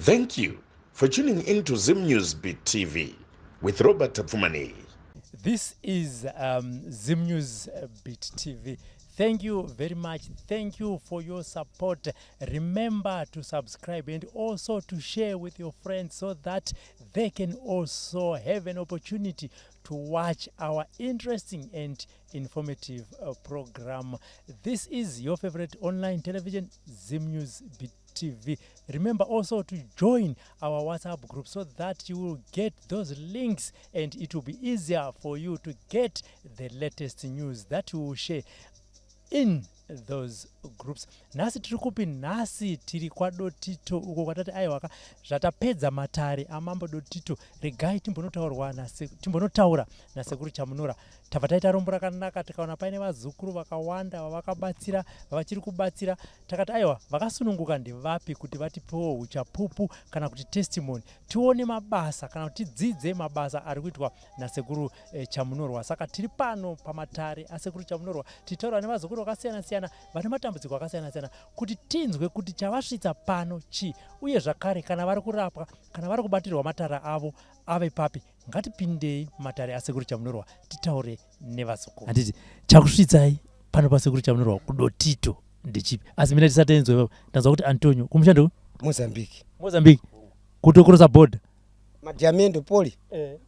Thank you for tuning in to Zim News Beat TV with Robert Tapfumaneyi. This is Zim News Beat TV. Thank you very much. Thank you for your support. Remember to subscribe and also to share with your friends so that they can also have an opportunity to watch our interesting and informative program. This is your favorite online television, Zim News Beat TV. Remember also to join our WhatsApp group so that you will get those links and it will be easier for you to get the latest news that we will share in those groups. Nhasi tiri kupi? Nhasi tiri kwaDotito uko kwatati aiwaka, zvatapedza matare amambo Dotito, regai timbonotaura nasekuru Chamunura. Tabva taita rombo rakanaka, tikaona paine vazukuru vakawanda vavakabatsira, vavachiri kubatsira. Takati aiwa, vakasununguka ndevapi kuti vatipewo uchapupu kana kuti testimony, tione mabasa kana kuti tidzidze mabasa ari kuitwa nasekuru Chamunorwa. Saka tiri pano pamatare asekuru Chamunorwa, tichitaura nevazukuru vakasiyana-siyana vane matambudziko akasiyana-siyana kuti tinzwe kuti chavasvitsa pano chii, uye zvakare kana vari kurapwa, kana vari kubatirwa matare avo ave papi. Ngatipindei mumatare asekuru Chamunorwa titaure nevazukuru. Handiti chakusvitsai pano pasekuru Chamunorwa kuDotito ndechipi? Asi mina tisati enzwe, ndanzwa kuti Antonio kumusha ndeku Mozambique. Mozambique, kutokrosa border. Madiamendo poli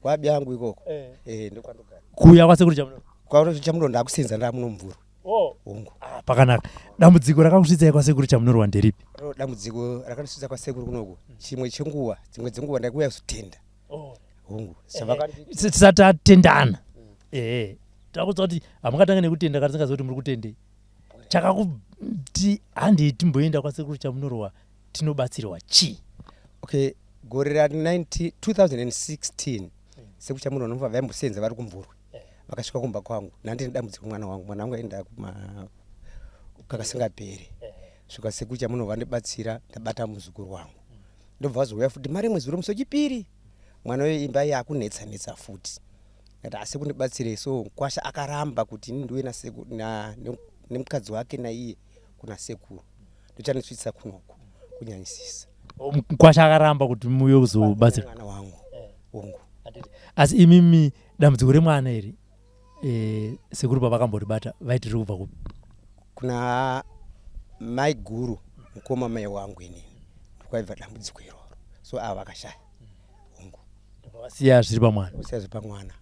kwabi yangu ikoko. Ndokwandogara. Kuuya kwasekuru Chamunorwa. Kwachamuno ndakusenza ndamuno mvurwe. Oh. Hongu. Ah, pakanaka. Dambudziko rakakusvitsai kwasekuru Chamunorwa nderipi? Dambudziko rakandisvitsa kwasekuru kunoku, chimwe chenguva, dzimwe dzenguva ndakuuya kuzotenda. Oh. Hongu. Tisati atendana, ehe, takudza kuti hamungatange nekutenda kana tisingazivi kuti muri kutendei. Chakakuti handei timboenda kwasekuru Chamunorwa tinobatsirwa chii? Okay, gore ra 90 2016 sekuru Chamunorwa nobva vaimbosenza vari kuMvurwi, vakasvika kumba kwangu. Nandine dambudziko, mwana wangu, mwana wangu aenda kuma kakasingaperi. Svika sekuru Chamunorwa vandibatsira, ndabata muzukuru wangu. Ndobva vazouya futi mari mwedzi uri musi wechipiri, mwana uyo imba yakunetsa netsa futi. Ndati asi kundibatsirei. So kwasha akaramba kuti ini ndiuye nemukadzi wake naiye kuna sekuru. Ndochandisvitsa kunoku kunyanyisisa. Kwasha akaramba kuti muuye kuzobatsira mwana wangu. Hongu. Asi imimi dambudziko remwana iri, sekuru pavakamboribata vaiti riri kubva kupi? Kuna mai guru, mukoma mai wangu inini, ndokwaibva dambudziko iroro. So ava vakashaya. Hongu. Vasiya zviri pamwana. Usiya zviri pamwana,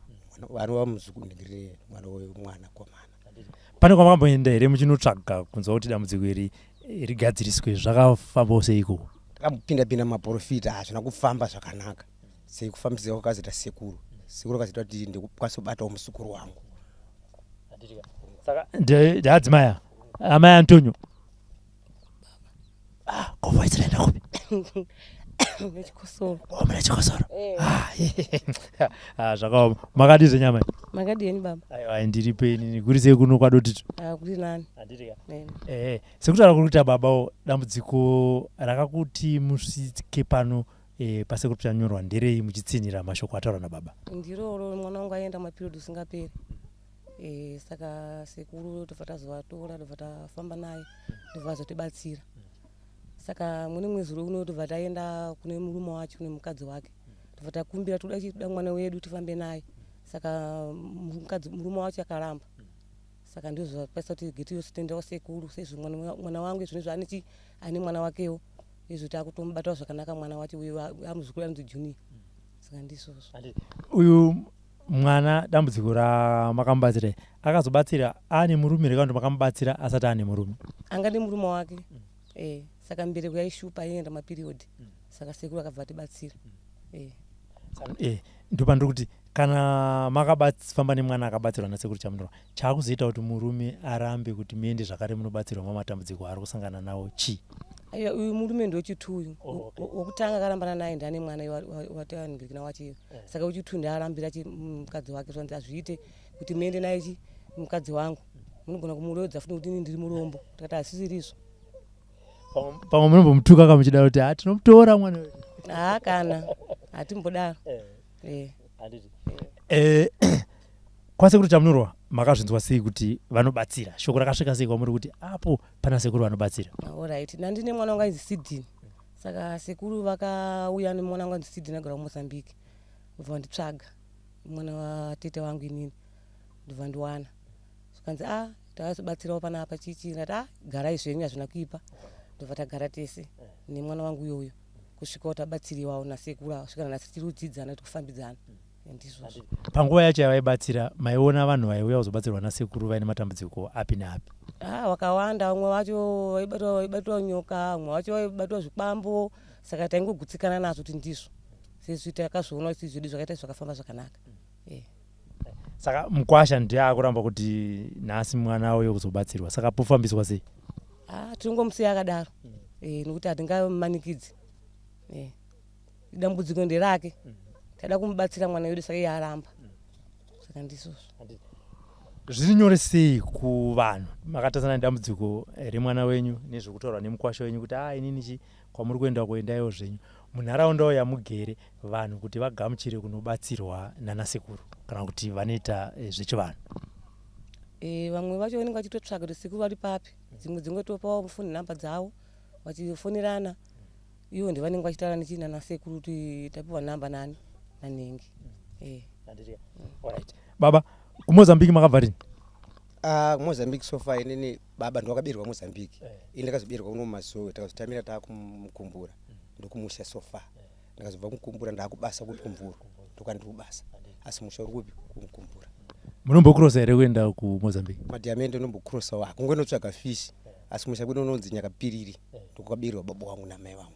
vanova muzukuru, mwana wemwana komana. Pane kwamakamboenda here muchinotsvaga kunzwa kuti dambudziko iri rigadziriswe? Zvakafambawo sei ikoko? Takambopinda pinda mumaprofita, hazvina kufamba zvakanaka. Sekufambisika kwakazoita sekuru, sekuru akazoita kuti ndikwanise kubatawo muzukuru wangu. Saka ndeadzimai amai Antonio. Ah, ko voice raenda kupi? Nechikosoro. Oh, mune chikosoro. Ah, ah, zvakaoma. Makadii zvenyama? Makadini baba? Aiwa, ndiripo inini. Kuri sei kuno kwaDotito? Ah, kuri nani. Sekutaura kuri kuita babawo, dambudziko rakakuti musvike pano pasekuru Chanyorwa nderei, muchitsinhira mashoko ataurwa nababa? Ndiroro, mwana wangu aenda maperiod usingaperi. Saka sekuru tobva tazovatora, tobva tafamba naye, ndobva vazotibatsira. Saka mune mwezi uno tobva taenda kune murume wacho nemukadzi wake, tobva takumbira toda chida mwana wedu tifambe naye. Saka mukadzi, murume wacho akaramba. Saka ndizvo zvakwanisa kuti geti yose toendawo sekuru sezvo mwana wangu izvino ane chi ane mwana wakewo izvo takutomubatawo zvakanaka mwana wacho uyo amuzukuru anonzi Junior. Saka ndizvozvo. Uyu mwana, dambudziko ramakamubatsira, akazobatsira aane murume here kana kuti makamubatsira asati aane murume? Anga nemurume wake. Saka mbereko yaishupa, aienda maperiod. Saka sekuru akabva atibatsira. Ndopandiri kuti kana makafamba nemwana akabatsirwa nasekuru Chamunorwa, chaakuzoita kuti murume arambe kuti muende zvakare munobatsirwa mamatambudziko aari kusangana nawo chii? Aiwa, uyu murume ndewechitu uyu. Oh, okay. Wokutanga akarambana naye, ndane mwana wataningirikina wacho iyo. Saka wechitu ndaarambira mukadzi wake, zvanzi hazviite kuti muende naye chi mukadzi wangu, munogona kumurodza futi nekuti ini ndiri murombo. Tikati hasisirizvo. Pamwe munombomutuka kamuchida kuti ha, tinomutora mwana wedu. Haa, kana hatimbodaro. Kwasekuru Chamunorwa makazvinzwa sei kuti vanobatsira? Shoko rakasvika sei kwamuri kuti apo pana sekuru vanobatsira? Alright, nandine mwana wangu ainzi Sidini. Saka sekuru vakauya nemwana wangu anzi Sidney agara kuMozambique, ndobva vanditsvaga mwana watete wangu inini, ndobva ndiwana. Zvikanzi a takazobatsirawo panapa chichi, ndati a garai zvenyu hazvina kuipa. Ndobva tagara tese nemwana wangu uyoyo kusvikawo tabatsiriwawo nasekuru ava, kusvika nanhasi tiri kudzidzana tikufambidzana. Ndizvozvo. Panguva yacho yavaibatsira, maiona vanhu vaiuya kuzobatsirwa nasekuru vaine matambudziko api neapi? Ah, wakawanda. Vamwe vacho vaibatwa nyoka, vamwe vacho vaibatwa zvikwambo, saka taingogutsikana nazvo kuti ndizvo sezvi takazviona kuti zvedu zvakaita zvakafamba zvakanaka. Saka mukwasha ndiye akuramba kuti nhasi mwana auye kuzobatsirwa, saka pofambiswa sei? Ah, tinongomusiya akadaro, nekuti hatingamanikidzi. Dambudziko nderake, tada kumubatsira mwana wedu, saka iye aramba, saka ndizvozvo. Zviri nyore sei kuvanhu makatarisana nedambudziko remwana wenyu nezvekutaurwa nemukwasha wenyu kuti a inini chi kwamuri kuenda kuendaiwo zvenyu, munharaundawo yamugere vanhu kuti vagamuchire kunobatsirwa nanasekuru kana kuti vanoita zvechivanhu? Vamwe vacho vanenge vachitotsvaga kuti sekuru vari papi, dzimwe dzingotopawo foni nhamba dzavo vachifonerana, ivo ndivanenge vachitaura nanasekuru kuti tapiwa nhamba nani nanhengi. Alright. Baba, kuMozambique makabva rini? Ah, Mozambique so far inini baba ndowakaberekwa Mozambique, ini ndakazoberekwa kuno muMazowe, takazotamira taakumukumbura ndokumusha. So far ndakazobva kumukumbura ndaakubasa kupi kuMvurwi, ndokwandiri kubasa, asi musha uri kupi kumukumbura. Munombokurosa here kuenda kuMozambique? Madhiamende ndombokurosawo, hakungonotsvaga fishi, asi musha kwedu unonzi Nyakapiriri, ndokwakaberekwa baba wangu namai vangu.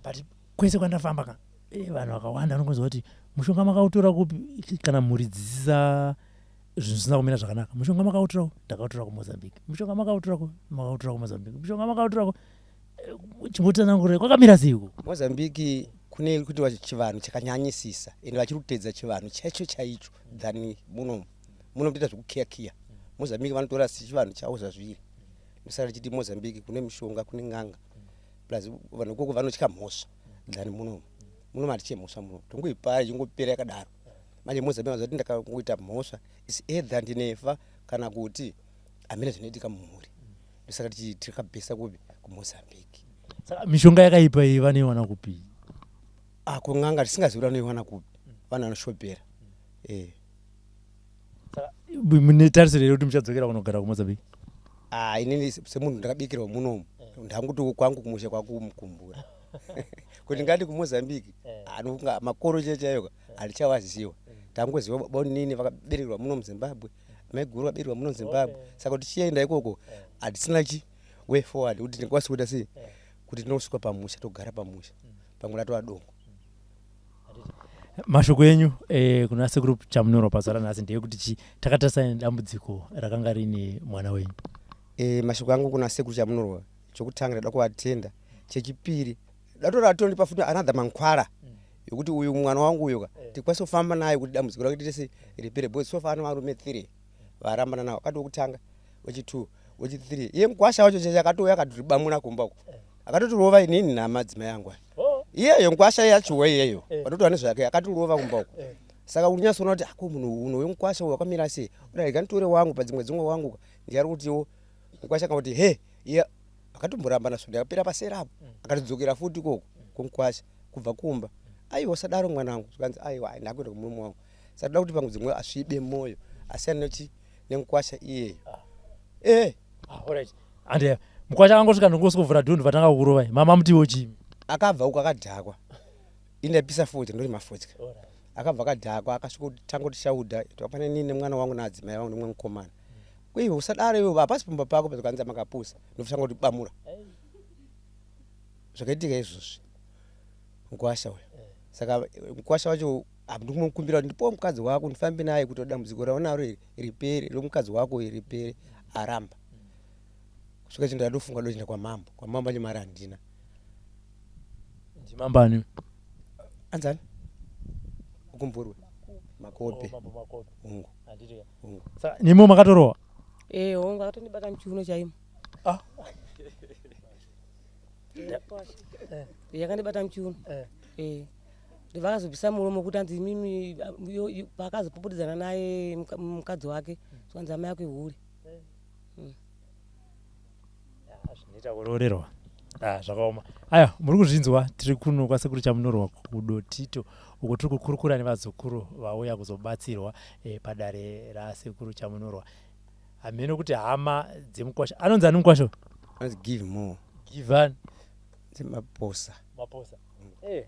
But kwese kwandafamba ka, vanhu vakawanda vanongonzwa kuti mushonga makautora kupi, kana mhuri dzisisa zvinhu zvisina kumira zvakanaka, mushonga makautora kupi? Ndakautora kuMozambique. Mushonga makautora kupi? Makautora kuMozambique. Mushonga makautora ku, chimbotsanangurire kwakamira sei uko? Mozambique kune kuti chivanhu chakanyanyisisa, ende vachiri kuteedza chivanhu chaicho chaicho than munomu. Muno mutoita zvekukiyakiya, Mozambique vanotora chivanhu chavo zvazviri. Ndosaka tichiti Mozambique kune mishonga, kune n'anga, plus vanhu ikoko vanotya mhosva than munomu. Munomu hatiche mhosva, munomu tongoipara ichingopera yakadaro. Manje Mozambique vanozati ndakangoita mhosva is either ndinefa kana kuti hamene zvinoitika mumhuri. Ndosaka tichiti tikabhesa kupi kuMozambique. Saka mishonga yakaipa iyi vanoiwana kupi? Ah, kun'anga tisingazivi kuti vanoiwana kupi, vanhu vanoshopera. Saka mune tarisiro here kuti muchadzokera kunogara kuMozambique? Ah, inini semunhu ndakabikirwa munomu, ndanguti kwangu kumusha kwakumukumbura, kuti ngati kuMozambique anofunga makoro chaiyo handichawaziwa. Tangoziva baba nini vakaberekerwa muno muZimbabwe, maiguru vakaberekerwa muno muZimbabwe, saka kuti tichienda ikoko hatisina chi way forward kuti tingakwanisa kuita sei kuti tinosvika pamusha togara pamusha, pamwe ratova dongo. Mashoko enyu kuna sekuru Chamunorwa pazuva ranhasi ndeyekuti chi takatarisana nedambudziko rakanga riine mwana wenyu? Mashoko angu kuna sekuru Chamunorwa, chokutanga ndada kuvatenda, chechipiri datora tondipa futi another mankwara yokuti uyu mwana wangu uyu ka tikwanise kufamba naye kuti dambudziko rake tese ripere, because so far ane varume 3 varambana navo, akati wekutanga, wechi2, wechi3. Iye mukwasha wacho cheche akatouya akatiribamuna kumba uko, akatotirova inini namadzimai angu aya. Iyeyo mukwasha yachowo iyeyo vanotova nezvake, akatirova kumba uko. Saka unyatsoona kuti ako munhu uno wemukwasha uyu wakamira sei, uda rega nditore wangu padzimwe dzimwe wangu ndiyari kutiwo mukwasha akangoti he, iye akatomborambana svondo yakapera pasera apo, akatodzokera futi ikoko kumukwasha kubva kumba, aiwa usadaro mwanangu, zvikanzi aiwa ndakuenda kumurume wangu. Saka toda kuti pamwe dzimwe asvibe mwoyo asiyane nechi nemukwasha iyeyo. Alright, ande mukwasha akangosvika ndongosvika dhundu vatanga kukurovai, mama mutiwo chii? Akabva uko akadhakwa, indapisa fodya, ndori mafodya, akabva akadhakwa, akasvika kutanga kuti shaudha pane nini nemwana wangu naadzimai vangu nemumwe mukomana, kuiwe usadaro iwe, hapasi pamba pako, pazvikanzi makapusa, ndofutanga kuti bamura. Zvakaitika izvozvi mukwasha uyu. Saka mukwasha wacho ndikumukumbira kuti ndipowo mukadzi wako ndifambe naye kuti dambudziko raunaro iri ripere, romukadzi wako iri ripere, aramba. Kusvika chinhu ndadofunga dochienda kwamambo, kwamambo acho mari handina. Ndimambani? Anzani ukumvurwe Makope. Ungu ungu. Saka nimo makatorowa? Hongu, akatondibata muchiuno chaimo. Yakandibata muchiuno. Ndobva akazobvisa muromo kuti anzi imimi paakazopopotedzana naye mukadzi wake, zvikanzi amai ako ihure. Zvinoita kuroorerwa. Ah, zvakaoma. Aya, muri kuzvinzwa, tiri kuno kwaSekuru Chamunorwa kuDotito, uko tiri kukurukura nevazukuru vauya kuzobatsirwa padare raSekuru Chamunorwa. Hameno kuti hama dzemukwasha anonzi ani mukwasha? Anonzi Give More. Givan Dzemaposa. Maposa.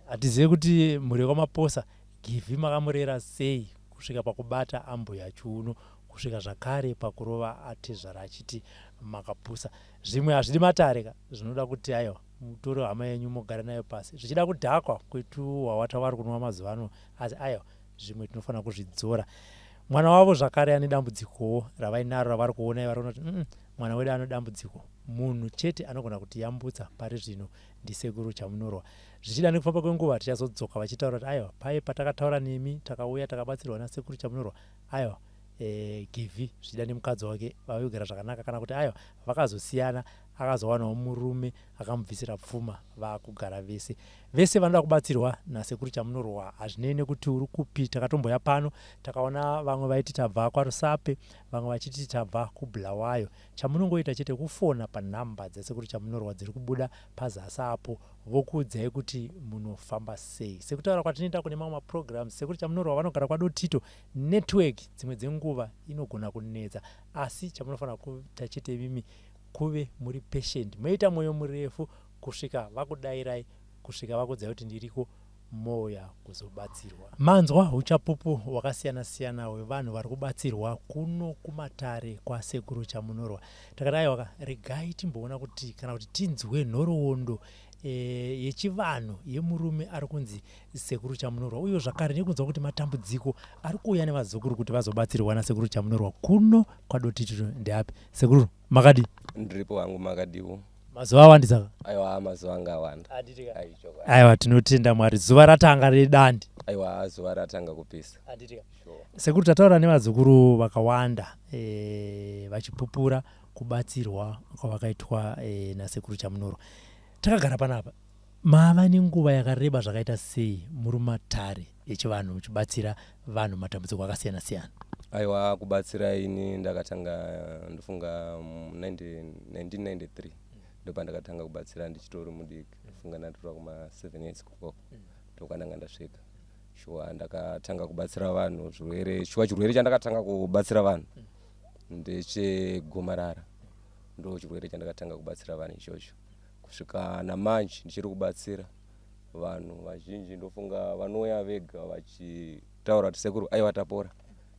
Hatizive kuti mhuri yekwaMaposa, Givhi makamurera sei kusvika pakubata ambuya chiuno, kusvika zvakare pakurova atezvara achiti makapusa. Zvimwe hazvidi matare ka, zvinoda kuti aiwa, mutore hama yenyu mogara nayo pasi. Zvichida kudhakwa kwetuhwahwa vari kunwa mazuva ano, asi aiwa, zvimwe tinofanira kuzvidzora. Mwana wavo zvakare ane dambudzikowo ravainaro ravari kuona, vari kuona kuti mwana wedu ane dambudziko. Munhu chete anogona kutiyambutsa pari zvino ndiSekuru Chamunorwa. Zvichida nekufamba kwenguva tichazodzoka vachitaura kuti aiwa, paye patakataura nemi, takauya takabatsirwa naSekuru Chamunorwa, aiwa, Givhi zvichida nemukadzi wake vave kugara zvakanaka, kana kuti aiwa, vakazosiyana, akazowanawo murume akamubvisira pfuma, vaakugara vese. Vese vanoda kubatsirwa naSekuru Chamunorwa, hazvinei nekuti uri kupi. Takatomboya pano takaona vamwe vaiti tabva kwaRusape, vamwe vachiti tabva kuBulawayo. Chamunongoita chete kufona panhamba dzaSekuru Chamunorwa dziri kubuda pazasi apo, vokuudzai kuti munofamba sei. Sekutaura kwatinoita kune mamwe maprograms, Sekuru Chamunorwa vanogara kwaDotito. Network dzimwe dzenguva inogona kunetsa, asi chamunofanira kuita chete imimi kuve muri patient, moita mwoyo murefu kusvika vakudayirai, kusvika vakuudzai kuti ndiriko, mouya kuzobatsirwa. Manzwa uchapupu hwakasiyana-siyana hwevanhu vari kubatsirwa kuno kumatare kwaSekuru Chamunorwa. Takati aiwa, regai timboona kuti, kana kuti tinzwe nhoroondo yechivanhu yemurume ari kunzi Sekuru Chamunorwa, uye zvakare nekunzwa kuti matambudziko ari kuuya nevazukuru kuti vazobatsirwa naSekuru Chamunorwa kuno kwaDotito ndeapi. Sekuru, makadi? Ndiripo hangu, makadiwo? Mazuva awandisa. Aiwa, mazuva anga awanda. Aiwa, tinotenda Mwari, zuva ratanga redandi. Aiwa, zuva ratanga kupisa. Sekuru, tataura nevazukuru vakawanda vachipupura kubatsirwa kwavakaitwa naSekuru Chamunorwa. Takagara panapa, mava nenguva yakareba zvakaita sei muri matare echivanhu muchibatsira vanhu matambudziko akasiyana siyana? Aiwa, kubatsira ini ndakatanga, ndofunga 1993 ndopandakatanga kubatsira, ndichitori mudiki. Ndofunga ndatora kuma 7 years kukoko, ndokwandanga ndasvika. Shuwa, ndakatanga kubatsira vanhu zvirwere. Shuwa, chirwere chandakatanga kubatsira vanhu ndechegomarara. Ndo chirwere chandakatanga kubatsira vanhu ichocho. Kusvika namanje ndichiri kubatsira vanhu vazhinji. Ndofunga vanouya vega vachitaura kuti, "Sekuru, aiwa, tapora."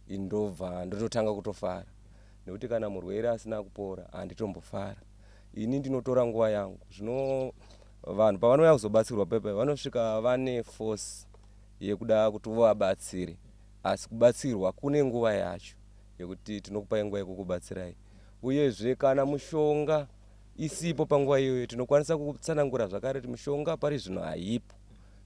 Ini ndobva ndototanga kutofara, nekuti kana murwere asina kupora handitombofara. Ini ndinotora nguva yangu. Zvino vanhu pavanouya kuzobatsirwa pepe, vanosvika vane force yekuda kuti uvabatsire, asi kubatsirwa kune nguva yacho yekuti tinokupai nguva yekukubatsirai. Uyezve kana mushonga isipo panguva iyoyo, tinokwanisa kutsanangura zvakare kuti mushonga pari zvino haipo.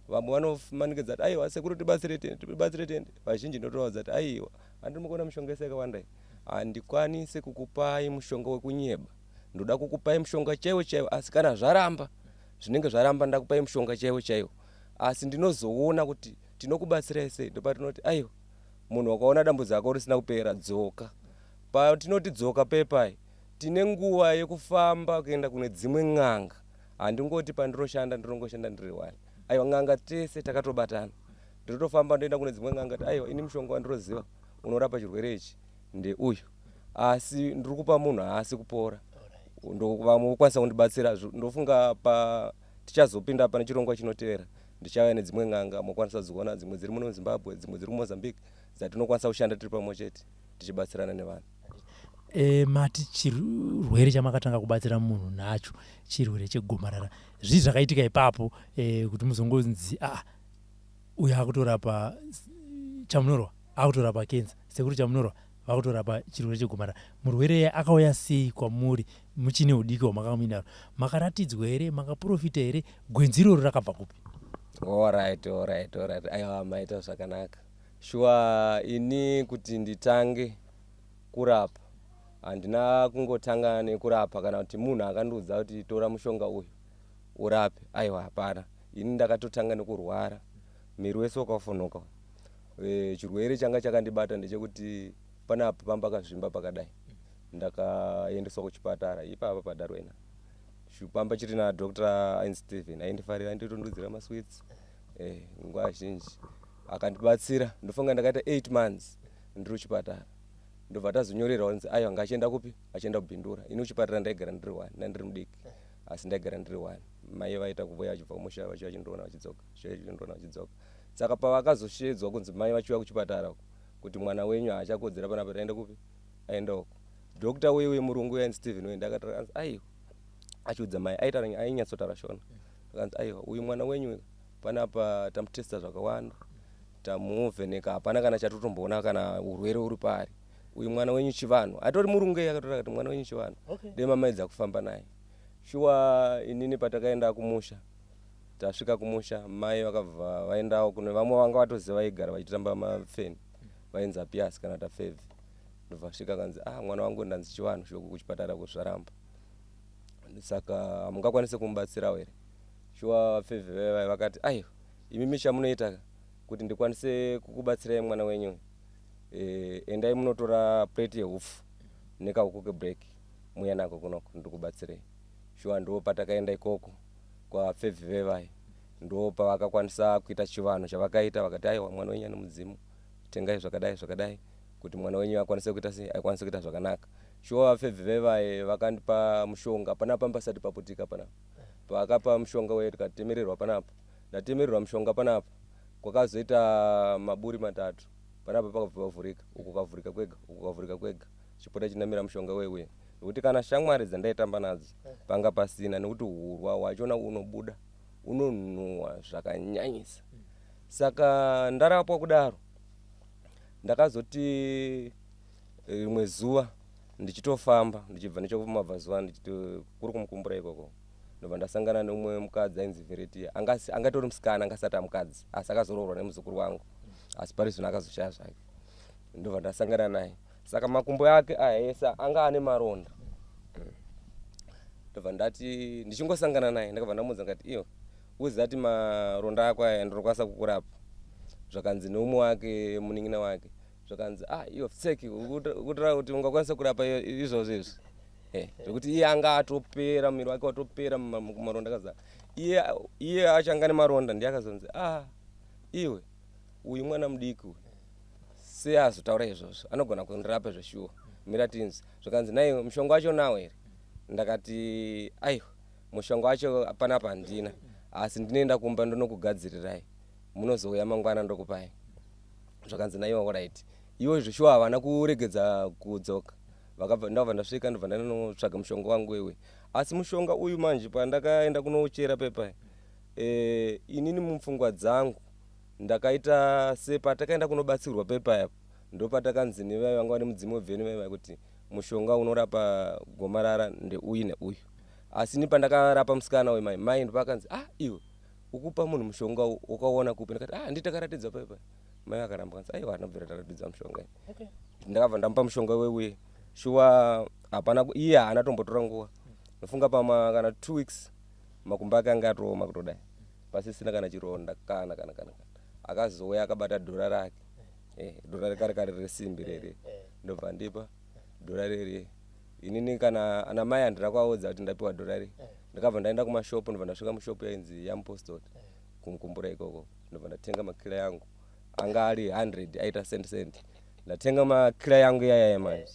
Vamwe vanomanikidza kuti, "Aiwa sekuru, tibatsire tende, tibatsire tende." Vazhinji ndotovaudza kuti, "Aiwa, handiri mukuona mishonga yese yakawanda iyi, handikwanisi kukupai mushonga wekunyeba. Ndoda kukupai mushonga chaiwo chaiwo, asi kana zvaramba, zvinenge zvaramba. Ndakupai mushonga chaiwo chaiwo, asi ndinozoona kuti tinokubatsirai sei." Ndopatinoti, "Aiwa, munhu wakaona dambudziko rako risina kupera, dzoka." Patinoti dzoka pepai, tine nguva yekufamba kuenda kune dzimwe n'anga. Handingoti pandinoshanda ndinongoshanda ndiri one. Aiwa, n'anga tese takatobatana. Ndinotofamba ndoenda kune dzimwe n'anga kuti, "Aiwa, ini mushonga wandinoziva unorapa chirwere ichi ndeuyu, asi ndiri kupa munhu, haasi kupora." Vamwe vokwanisa kundibatsira. Ndofunga pa tichazopinda pane chirongwa chinotevera, ndichauya nedzimwe n'anga, mokwanisa kudziona. Dzimwe dziri muno muZimbabwe, dzimwe dziri kuMozambique, dzatinokwanisa kushanda tiri pamwe chete tichibatsirana nevanhu. Mati chirwere chamakatanga kubatsira munhu nacho chirwere chegomarara. Zvii zvakaitika ipapo kuti muzongonzi, ah, uyu akutorapa, Chamunorwa akutorapa kenza, Sekuru Chamunorwa vakutorapa chirwere chegomarara? Murwere iye akauya sei kwamuri muchine udiki hwamakamuinaro? Makaratidzwa here? Makaprofita here? Gwenzi iroro rakabva kupi? Alright, aiwa, maita zvakanaka. Shuwa, ini kuti nditange kurapa, handina kungotanga nekurapa kana kuti munhu akandiudza kuti tora mushonga uyu urape. Aiwa, hapana. Ini ndakatotanga nekurwara, miri wese wakafonoka. Chirwere changa chakandibata ndechekuti panapa pamba pakazvimba pakadai. Ndakaendeswa kuchipatara ipapa paDarwena. Pamba chiri na Dr. Ain Steven aindifarira, ainditondudzira masweets nguva zhinji akandibatsira. Ndofunga ndakaita 8 months ndiri kuchipatara, ndobva tazonyorerwa kunzi aiwa, ngachienda kupi, achienda kuBindura. Ini kuchipatara ndaigara ndiri one, ndandiri mudiki asi ndaigara ndiri one. Mai vaita kuvuya vachibva kumusha, vachiuya vachindiona vachidzoka, vachiuya vachindiona vachidzoka. Saka pavakazoshedzwa kunzi mai vachiuya kuchipatara kuti mwana wenyu haachakodzera panapa, taenda kupi, aenda uko. Doctor uye murungu uya Steven uye ndakati aiwa, achiudza mai, aitaura, ainyatsotaura Shona, akanzi aiwa, uyu mwana wenyu panapa tamutesta zvakawanda, tamuvheneka, hapana kana chatotomboona kana urwere uri paari. Uyu mwana wenyu chivanhu, atori murungu iye akatora akati mwana wenyu chivanhu. Dema maidza kufamba naye. Shuwa inini patakaenda kumusha, tasvika kumusha, mai vakabva vaendawo kune vamwe vanga vatoziva, vaigara vachitamba mafeni, vainzi Apiasi kana Tafevhi. Ndobva svika kanzi, ah, mwana wangu ndanzi chivanhu shoko kuchipatara kuzvaramba, saka hamungakwanisi kumubatsirawo here? Shuwa vafevhi vevai vakati, aiwa, imi chamunoita kuti ndikwanise kukubatsirai mwana wenyu, endai munotora plate yeupfu nekahuku kebreak, muya nako kunoko, ndikubatsirei. Shuwa ndo patakaenda ikoko kwafevhi vevai, ndo pavakakwanisa kuita chivanhu chavakaita. Vakati, aiwa, mwana wenyu ane mudzimu, tengai zvakadai zvakadai kuti mwana wenyu akwanise kuita sei, akwanise kuita zvakanaka. Shuwa vafevhi vevai vakandipa mushonga panapa pasati paputika panapa. Pavakapa mushonga uye tikatemererwa panapa, ndatemererwa mushonga panapa, kwakazoita maburi matatu panapa, pakabva pavhurika, uku kavhurika kwega, uku kavhurika kwega, chipota chinamira mushonga wewe. Nekuti kana shamwari dzandaitamba nadzo panga pasina, nekuti hurwa hwachona unobuda unonhuhwa zvakanyanyisa. Saka ndarapwa kudaro, ndakazoti rimwe zuva ndichitofamba ndichibva nechekumabvazuva, ndichiti kuri kumukumbura ikoko, ndobva ndasangana neumwe mukadzi ainzi Veretia. Angatori musikana, angasati amukadzi, asi akazoroorwa nemuzukuru wangu, asi pari zvino akazoshaya zvake. Ndobva ndasangana naye, saka makumbo ake aya ese anga ane maronda. Ndobva ndati ndichingosangana naye, ndakabva ndamudza ndikati, iyo uziva kuti maronda ako aya ndinokwanisa kukurapa. Zvakanzi neumwe wake munin'ina wake, zvakanzi, ah, iyo tseki ukutora kuti ungakwanisa kurapa izvozvo izvi, zvekuti iye anga atopera, muviri wake watopera maronda akazara, iye achanga nemaronda. Ndiye akazonzi, ah, iwe uyu mwana mudiki uyu seazotaura izvozvo anogona kundirapa zveshuwa, mira tinzi. Zvakanzi, naiwe mushonga wacho nawo here? Ndakati, aiwa, mushonga wacho panapa handina, asi ndinoenda kumba ndonokugadzirirai, munozouya mangwana ndokupai. Zvakanzi naiwa, alright. Iwo zveshuwa havana kuregedza kudzoka. Vakabva, ndabva ndasvika, ndobva ndanotsvaga mushonga wangu iwe. Asi mushonga uyu manje pandakaenda kunouchera pepa, inini mupfungwa dzangu ndakaita sepatakaenda kunobatsirwa pepa apo, ndopatakanzi nevai vanga vane mudzimu webveni vaivai kuti mushonga unorapa gomarara ndeuyu neuyu. Asi ini pandakarapa musikana uyu, mai mai ndopakanzi, ah, iwe ukupa munhu mushonga ukaona kupi? Ndikati, ah, nditakaratidza pepa. Mai vakaramba, kanzi, aiwa, anobvira taratidza mushonga. Ndakabva ndamupa mushonga weuye. Shuwa hapana iye haana tombotora nguva, ndofunga pama kana 2 weeks makumbo ake anga atooma kutodai, pasisina kana chironda kana kana kana kana. Akazouya akabata dhora rake, dhora rekare kare resimbi rere. Ndobva ndipa dhora rere. Inini kana ana mai handina kuvaudza kuti ndapiwa dhora re. Ndakabva ndaenda kumashopu, ndobva ndasvika mushopu yainzi yamupostori kumukumbura ikoko, ndobva ndatenga makila yangu, anga ari 100 aita cent cent. Ndatenga makila yangu iyaya manje,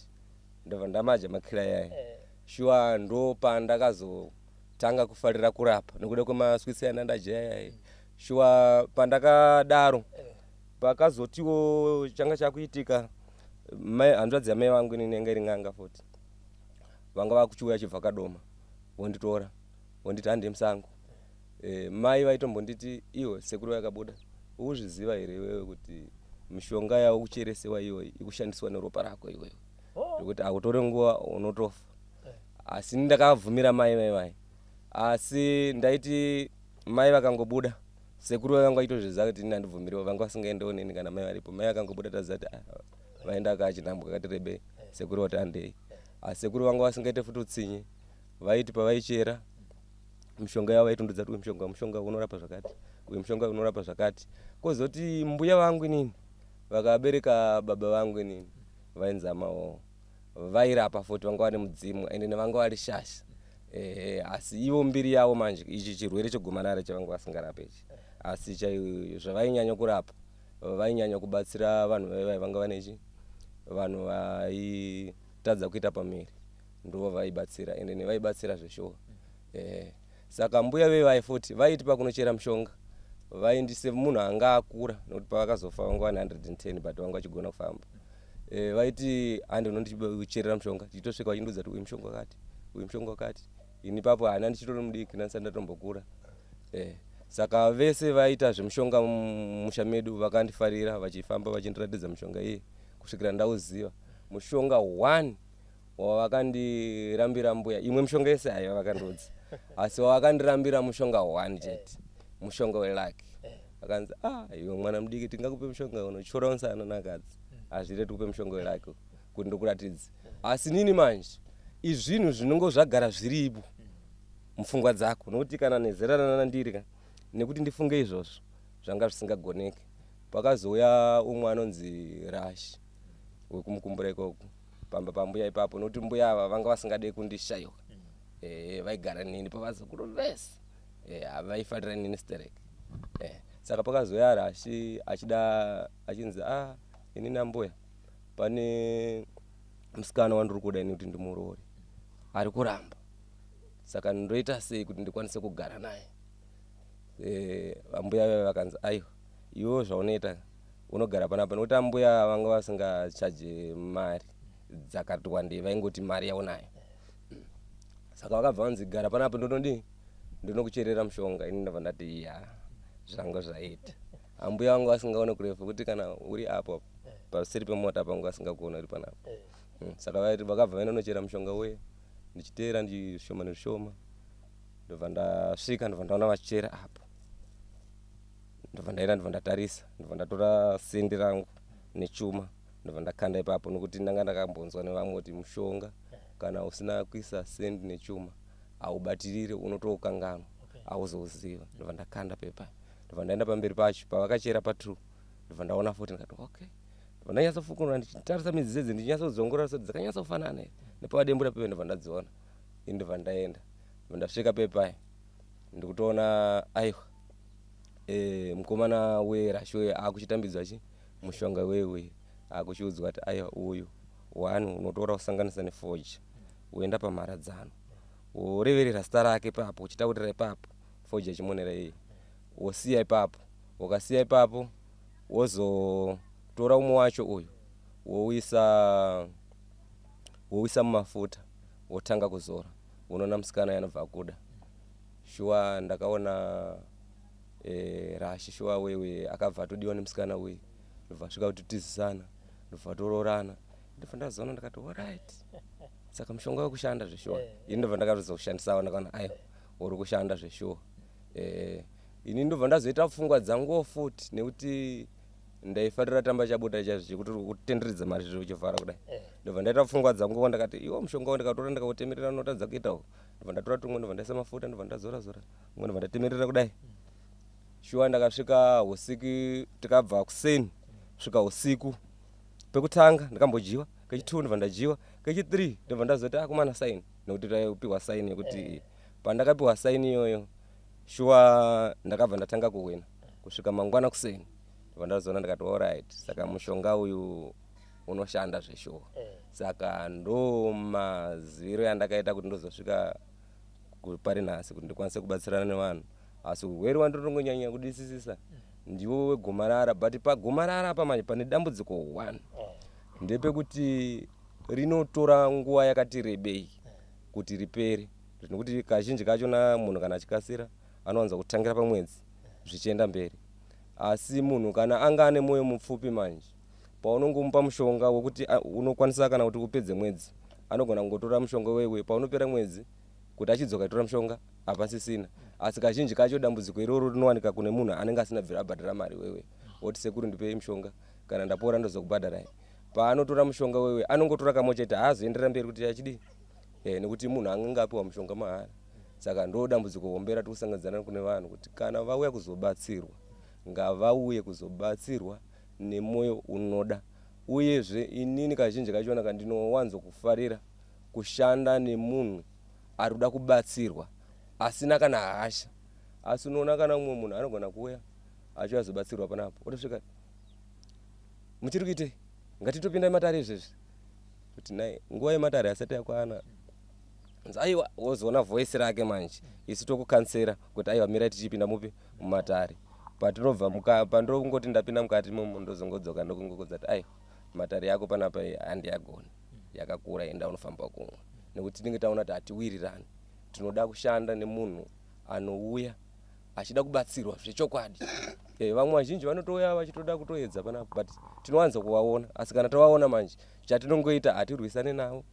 ndobva ndamaja makila yaya. Shuwa ndo pandakazotanga kufarira kurapa nekuda kwemaswitsi andandadya yaya. Shuwa pandakadaro, pakazotiwo changa chakuitika, hanzvadzi yamai vangu inini yanga iri n'anga futi, vanga vakuchiuya chibva Kadoma, vonditora vonditi hande musango. Mai vaitombonditi, iwe sekuru vakabuda, ukuzviziva here iwewe kuti mishonga yavo kucheresewa iyoyi ikushandiswa neropa rako iwewe, zvekuti hautore nguva unotofa? Asi ndakabvumira mai vaivai, asi ndaiti mai vakangobuda, sekuru vanga vaitozviziva kuti ini handibvumiriwo, vanga vasingaendewo neni kana mai varipo. Mai vakangobuda, taziva kuti, ah, vaenda kachinhambwe kakati rebei, sekuru vati handei. Asi sekuru vanga vasingaite futi utsinye, vaiti pavaichera mishonga yavo vaitondudza kuti uyu mushonga unorapa zvakati, uyu mushonga unorapa zvakati. Kwozoti mbuya vangu inini vakabereka baba vangu inini vainzi amawo, vairapa futi, vanga vane mudzimu ende nevanga vari shasha. Asi ivo mbiri yavo manje ichi chirwere chegomarara chavanga vasingarape ichi, asi zvavainyanya kurapa, vainyanya kubatsira vanhu vaiva vanga vanechi vanhu vaitadza kuita pamiri, ndo vaibatsira ende nevaibatsira zveshuwa. Saka mbuya vevai futi vaiti pakunochera mushonga vaindise munhu anga akura, nekuti pavakazofa vanga vane 110 but vanga vachigona kufamba. Vaiti handi unondicherera mushonga, tichitosvika vachindiudza kuti uyu mushonga wakati, uyu mushonga wakati. Ini papo hana ndichitori mudiki, ndandisati ndatombokura. Saka vese vaita zvemushonga mumusha medu vakandifarira, vachifamba vachindiratidza mushonga iye kusvikira ndauziva. Mushonga 1 wavakandirambira mbuya, imwe mishonga yese haiva vakandiudza, asi wavakandirambira mushonga 1 chete, mushonga welaki. Vakanzi iwe mwana mudiki, tingakupe mushonga unotyora musana nakadzi, hazviite tikupe mushonga welaki kuti ndikuratidze. Asi nini manje izvinhu zvinongo zvagara zviripo mupfungwa dzako, nokuti kana nezera rana ndiri ka, nekuti ndifunge izvozvo zvanga zvisingagoneki. Pakazouya umwe anonzi Rashi wekumukumbura ikoko pamba pambuya ipapo, nokuti mbuya ava vanga vasingade kundishayiwa. Vaigara neni pavazukuru vese, vaifarira neni sterek. Saka pakazouya Rashi achida, achinzi ini nambuya pane musikana wandiri kuda ini kuti ndimuroore, ari kuramba, saka ndoita sei kuti ndikwanise kugara naye? Ambuya vaya vakanzi aiwa, iwewe zvaunoita unogara panapa, nekuti ambuya vanga vasingachaje mari dzakati wandei, vaingoti mari yaunayo. Saka vakabva vanzi gara panapa, ndonodii, ndinokucherera mushonga. Ini ndabva ndati ya, zvanga zvaita. Ambuya vangu vasingaone kurefu, kuti kana uri apo paseri pemota pangu vasingakuona uri panapa. Saka vakabva vaenda nochera mushonga uye, ndichiteera ndishoma nezvishoma, ndobva ndasvika, ndobva ndaona vachichera apo, ndobva ndaenda, ndobva ndatarisa, ndobva ndatora sendi rangu nechuma, ndobva ndakanda ipapo, nokuti ndanga ndakambonzwa nevamwe kuti mushonga kana usina kuisa sendi nechuma haubatirire, unotokanganwa, hauzouziva. Ndobva ndakanda pepa, ndobva ndaenda pamberi pacho pavakachera pa2, ndobva ndaona futi, ndikati okay. Ndobva ndanyatsofukunura ndichitarisa midzi dzedzi, ndichinyatsodzongorora kuti dzakanyatsofanana here nepavadembura pepe, ndobva ndadziona ini, ndobva ndaenda, ndobva ndasvika pepai, ndikutoona aiwa, mukomana werasho uye akuchitambidzwa chi mushonga wewe, akuchiudzwa kuti aiwa, uyu one unotora kusanganisa nefoja, woenda pamharadzano, woreverera zita rake ipapo, uchitaurira ipapo, foja ichimonera iyi, wosiya ipapo. Ukasiya ipapo, wozotora umwe wacho uyu, wouisa mumafuta, wotanga kuzora, unoona musikana yanobva akuda. Shuwa ndakaona Rashi shuwa wewe akabva atodiwa nemusikana uyu, ndobva asvika kutitizisana, ndobva toroorana. Ndobva ndazoona, ndakati alright, saka mushonga wekushanda zveshuwa. Ini ndobva ndakatozokushandisawo, ndakaona aiwa, uri kushanda zveshuwa. Ini ndobva ndazoita pfungwa dzanguwo futi, nekuti ndaifarira tamba chabuda chaizvo chekuti kutenderedza mari zviro uchivhara kudai. Ndobva ndaita pfungwa dzanguwo, ndakati iwo mushonga ndikatora ndikautemerera unotadza kuitawo. Ndobva ndatora tumwe, ndobva ndaisa mafuta, ndobva ndazora zora umwe, ndobva ndatemerera kudai. Shuwa ndakasvika usiku, tikabva kuseni kusvika usiku. Pekutanga ndakambodyiwa, kechi2 ndobva ndadyiwa, kechi3 ndobva ndazoti akumana saini, nekuti taipiwa saini yekuti pandakapiwa saini iyoyo, shuwa ndakabva ndatanga kuwina kusvika mangwana kuseni. Ndobva ndazoona, ndikati alright, saka mushonga uyu unoshanda zveshuwa. Saka ndo maziviro yandakaita kuti ndozosvika pari nhasi kuti ndikwanise kubatsirana nevanhu. Asi urwere wandinongonyanya kudisisisa ndiwo wegomarara, but pagomarara apa manje pane dambudziko 1, ndepekuti rinotora nguva yakati rebei kuti ripere, nekuti kazhinji kachona munhu kana achikasira anowanza kutangira pamwedzi zvichienda mberi. Asi munhu kana anga ane mwoyo mupfupi manje, paunongomupa mushonga wekuti unokwanisa kana kuti upedze mwedzi, anogona kungotora mushonga wewe, paunopera mwedzi kuti achidzoka itora mushonga hapasisina. Asi kazhinji kacho dambudziko iroro rinowanika kune munhu anenge asina bvira abhadhara mari wewe, woti sekuru ndipei mushonga, kana ndapora ndozokubhadharai. Paanotora mushonga wewe anongotora kamwe chete, haazoenderera mberi kuti achidii, nekuti munhu anenge apiwa mushonga mahara. Saka ndo dambudziko hombe ratiri kusanganidzana kune vanhu, kuti kana vauya kuzobatsirwa, ngavauye kuzobatsirwa nemwoyo unoda. Uyezve inini kazhinji kachona kandinowanzokufarira kushanda nemunhu ari kuda kubatsirwa asina kana hasha. Asi unoona kana mumwe munhu anogona kuuya achiazobatsirwa panapo, otosvika muchiri kuitei, ngatitopinda matare izvezvi, kuti nai nguva yematare asati yakwana. Aiwa, wozoona voice rake manje, isu tokukansera kuti aiwa, mirai tichipinda mupi mumatare. Patinobva pandongoti ndapinda mukati imomo, ndozongodzoka ndokungokodza kuti aiwa, matare yako panapa handiyagoni, yakakura, enda unofamba kumwe, nekuti tinenge taona kuti hatiwirirani. Tinoda kushanda nemunhu anouya achida kubatsirwa zvechokwadi. Vamwe vazhinji vanotouya vachitoda kutoedza panapa, but tinowanza kuvaona. Asi kana tavaona manje, chatinongoita hatirwisane navo,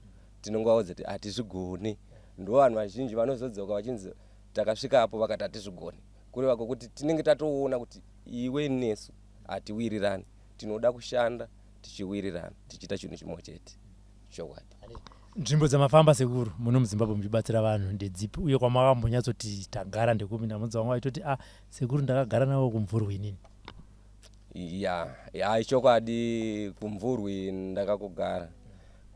tinongovaudza kuti hatizvigoni. Ndo vanhu vazhinji vanozodzoka vachinzi takasvikapo vakati hatizvigoni, kureva kwokuti tinenge tatoona kuti iwe nesu hatiwirirani. Tinoda kushanda tichiwirirana, tichiita chinhu chimwe chete, chokwadi. Nzvimbo dzamafamba sekuru muno muZimbabwe muchibatsira vanhu ndedzipi, uye kwamakambonyatsoti tagara ndekupi? Ndamudza vamwe vaitoti a sekuru ndakagara navo kuMvurwi inini. Ya ya, ichokwadi, kuMvurwi ndakakugara.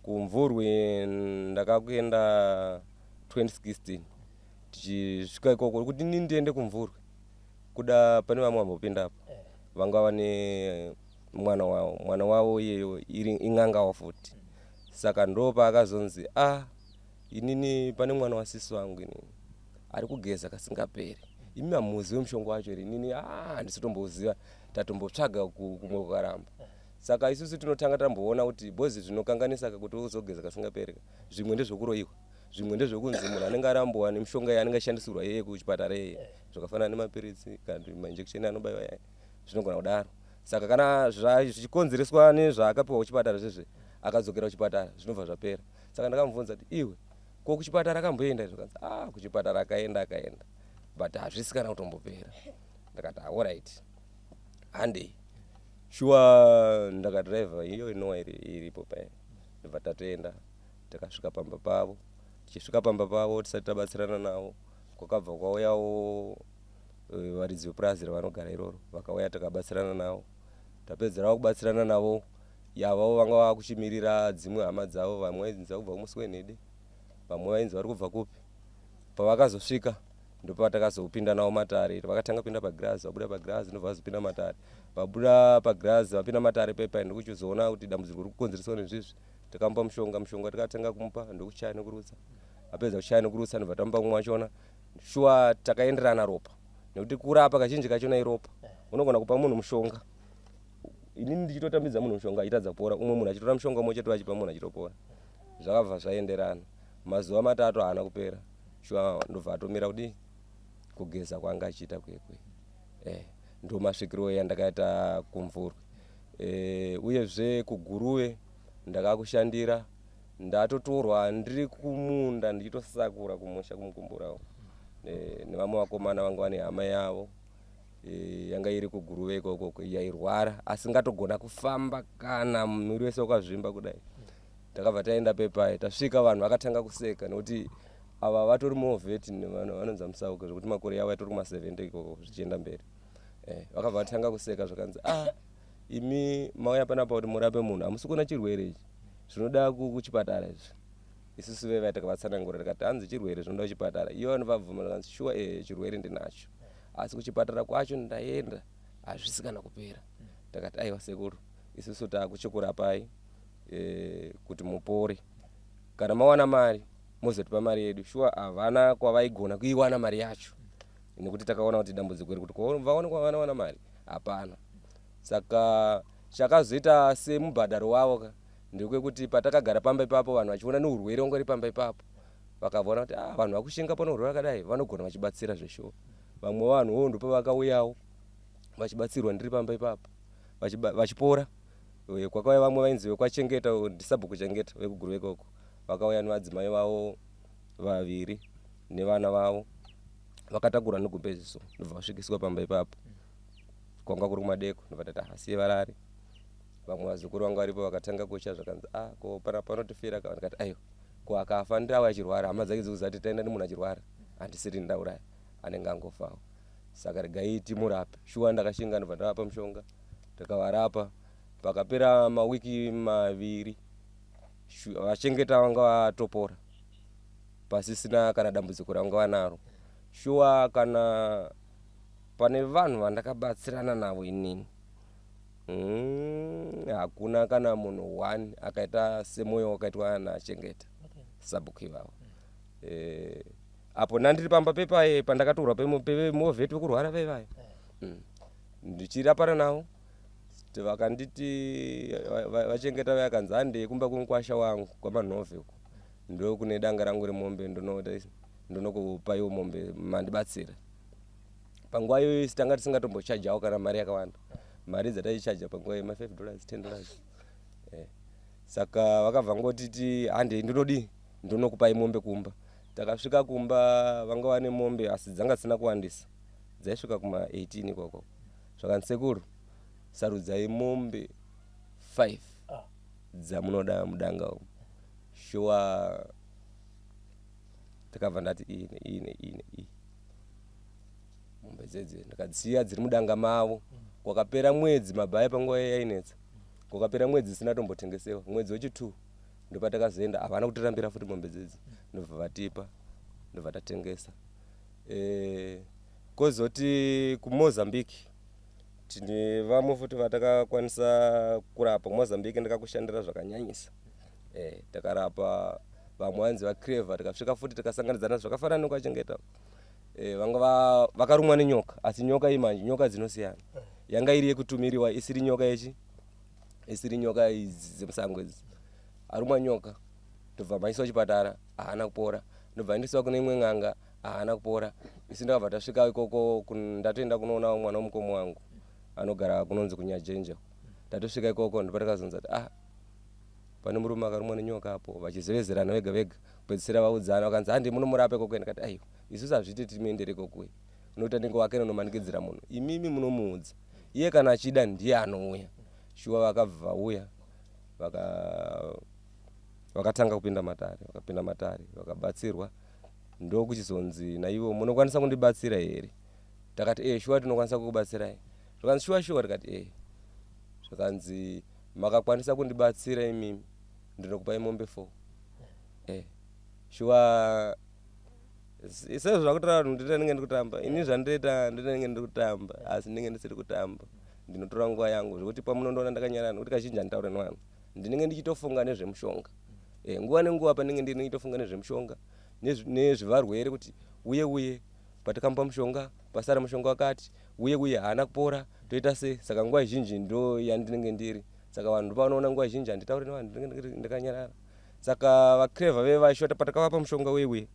KuMvurwi ndakakuenda 2016. Tichisvika ikoko, kuti inini ndiende kuMvurwi, kuda pane vamwe vambopindapo vanga vane mwana wavo, mwana wavo iyeyo iri ing'angawo futi. Saka ndo paakazonzi a inini pane mwana wasisi wangu inini ari kugeza kasingaperi, imi hamuzivi mushonga wacho here? Inini a handisi kutomboziva, tatombotsvaga kumwe kukaramba. Saka isusu tinotanga tamboona kuti bhozi zvinokanganisa kuti uzogeza kasingaperi, zvimwe ndezvekuroyiwa, zvimwe ndezvekunzi munhu anenge arambuwa nemishonga yaanenge achishandisirwa iyeye kuchipatara iyeye, zvakafanana nemapiritsi kana kuti mainjection anobayiwa yaya, zvinogona kudaro. Saka kana zvichikonzereswa nezvaakapiwa kuchipatara zvezve, akadzokera kuchipatara zvinobva zvapera. Saka ndakamubvunza kuti iwe, ko kuchipatara akamboenda? Zvakanzi a kuchipatara akaenda, akaenda, but hazvisi kana kutombopera. Ndakati alright, handei. Shuwa ndakadhiraivha iyo inowa iripo paya, ndobva tatoenda. Takasvika pamba pavo. Tichisvika pamba pavo, tisati tabatsirana navo, kwakabva kwauyawo varidzi vepurazi ravanogara iroro, vakauya takabatsirana navo. Tapedzerawo kubatsirana navo, yavavo vanga vakuchimirira dzimwe hama dzavo, vamwe vainzi kubva kumusi wenhede, vamwe vainzi vari kubva kupi. Pavakazosvika ndopatakazopinda navo matare. Vakatanga kupinda pagirazi, vabuda pagirazi, ndobva vazopinda matare. Vabuda pagirazi, vapinda matare pepa, ndokuchizoona kuti dambudziko riri kukonzereswa nezvizvi. Takamupa mushonga, mushonga tikatanga kumupa ndokuchaya nekurutsa. Apedza kuchaya nekurutsa, ndobva tamupa mumwe wachona. Shuwa takaenderana ropa, nekuti kurapa kazhinji kachona iropa. Unogona kupa munhu mushonga, inini ndichitotambidza munhu mushonga achitadza kupora, umwe munhu achitora mushonga umwe chete achipa munhu achitopora. Zvakabva zvaenderana. Mazuva 3 haana kupera, shuwa ndobva atomira kudii kugeza kwanga achiita kwekwe. Ndo masvikiro yandakaita kuMvurwi. Uyezve kuGuruve ndakakushandira, ndatotorwa ndiri kumunda ndichitosakura kumusha kumukumburawo nevamwe vakomana vanga vane hama yavo yanga iri kuGuruve ikoko yairwara, asingatogona kufamba, kana muviri wese wakazvimba kudai. Takabva taenda pepai, tasvika vanhu vakatanga kuseka, nekuti ava vatori movheti vanonzi musauka, zvekuti makore yavo yatori kuma70 ikoko zvichienda mberi. Vakabva vatanga kuseka, zvakanzi ah, imi mauya panapa kuti murape munhu, hamusi kuona chirwere ichi zvinoda kuchipatara izvi. Isusu vevai takavatsanangura, tikati hanzi chirwere zvinoda kuchipatara. Iyo vanobva kanzi shuwa chirwere ndinacho, asi kuchipatara kwacho ndaenda hazvisi kana kupera. Takati aiwa sekuru, isusu taakuchikurapai kuti mupore, kana mawana mari mozotipa mari yedu. Shuwa havana kwavaigona kuiwana mari yacho, nekuti takaona kuti dambudziko iri kuti vaone kwavanowana mari hapana. Saka chakazoita semubhadharo wavo ka ndekwekuti patakagara pamba ipapo, vanhu vachiona neurwere wanga uri pamba ipapo, vakavaona kuti ah, vanhu vakushinga pano urwere vakadai vanogona vachibatsira zveshuwa. Vamwe vanhuwo ndopavakauyawo vachibatsirwa ndiri pamba ipapo, vachipora. Kwakauya vamwe vainzi vekwaChengeta, ndisabhuku Chengeta vekuGuruve ikoko, vakauya nevadzimai vavo vaviri nevana vavo, vakatakura negumbezi, ndobva vasvikiswa pamba ipapo. Kwanga kuri kumadeko, ndobva tati asiye varare. Vamwe vazukuru vanga varipo vakatanga kutya, zvakanzi ah, ko pana panotifira ka? Ndikati aiwa, ko akafa ndauya achirwara, hama dzake dzikuziva kuti taenda nemunhu achirwara, handisiri ndauraya, anenge angofawo, saka regai timurape. Shuwa ndakashinga, ndobva ndavapa mushonga, tikavarapa. Pakapera mawiki 2, vachengeta vanga vatopora. Pasisina kana dambudziko rangava naro. Shuwa kana pane vanhu vandakabatsirana navo inini, hakuna kana munhu one akaita semwoyo wakaitwa naChengeta sabhuku ivavo. Apo ndandiri pamba pepaye pandakatorwa pemovheti vekurwara vaivayo, ndichirapana navo, vakanditi vaChengeta vayakanzi handei kumba kwemukwasha wangu kwaManhovhe uko, ndokune danga rangu remombe, ndonokupaiwo mombe mandibatsira. Panguva iyoyo isi tanga tisingatombochajawo kana mari yakawanda. Mari dzataichaja panguva iyo ma5 dollars, 10 dollars. Saka vakabva ngotiti handei, ndinodii, ndonokupai mombe kumba. Takasvika kumba, vanga vane mombe asi dzanga dzisina kuwandisa, dzaisvika kuma18 ikoko. Zvakanzi, "Sekuru, sarudzai mombe 5 dzamunoda mudanga umu." Shuwa takabva ndati iyi neiyi neiyi neiyi mombe dzedze, ndikadziya dziri mudanga mavo. Kwakapera mwedzi, mabhaya panguva iyo yainetsa, kwakapera mwedzi isina tombotengesewa. Mwedzi wechi2 ndopatakazoenda, havana kutirambira futi mombe dzedzi, ndobva vatipa, ndobva tatengesa. Kozoti kuMozambique tine vamwe futi vatakakwanisa kurapa kuMozambique. Ndakakushandira zvakanyanyisa. Takarapa vamwe vanzi vaCreva. Tikasvika futi tikasanganidzana zvakafanana nekwaChengeta. Vanga vakarumwa nenyoka, asi nyoka iyi manje nyoka dzinosiyana, yanga iri yekutumiriwa, isiri nyoka yechi isiri nyoka idzi dzemusango idzi. Arumwa nyoka, ndobva maiswa chipatara, haana kupora. Ndobva aendeswa kune imwe n'anga, haana kupora. Isu ndakabva tasvika ikoko, ndatoenda kunoonawo mwana womukoma wangu anogara kunonzi kuNyajenje. Tatosvika ikoko ndopatakazonza kuti ah, pane murume akarumwa nenyoka apo. Vachizevezerana vega vega, kupedzisira vaudzana, vakanzi handi munomurapa ikoko. Ndikati aiwa, isusu hazviiti timuendere ikoko, unoita ndenge wake unomanikidzira munhu. Imimi munomuudza iye, kana achida ndiye anouya. Shuwa vakabva vauya, vakatanga kupinda matare, vakapinda matare, vakabatsirwa. Ndokuchizonzi naivo, "Munokwanisa kundibatsira here?" Takati e, shuwa tinokwanisa kukubatsirai. Zvakanzi, "Shuwa shuwa?" Tikati e. Zvakanzi, "Makakwanisa kundibatsira imimi, ndinokupai mombe 4." Shuwa sezvo zvakutora vanhu, ndinenge ndiri kutamba ini, zvandinoita ndinenge ndiri kutamba, asi ndinenge ndisiri kutamba. Ndinotora nguva yangu zvekuti pamunondoona ndakanyarara, nekuti kazhinji handitaure nevanhu, ndinenge ndichitofunga nezvemushonga. Nguva nenguva pandinenge ndiri ndichitofunga nezvemushonga, nezvevarwere, kuti uye uye patakamupa mushonga, pasara mushonga wakati, uye uye haana kupora, toita sei? Saka nguva zhinji ndo yandinenge ndiri. Saka vanhu ndopavanoona nguva zhinji handitauri nevanhu, ndinenge ndakanyarara. Saka vaCreva vevashota, patakavapa mushonga uye uye,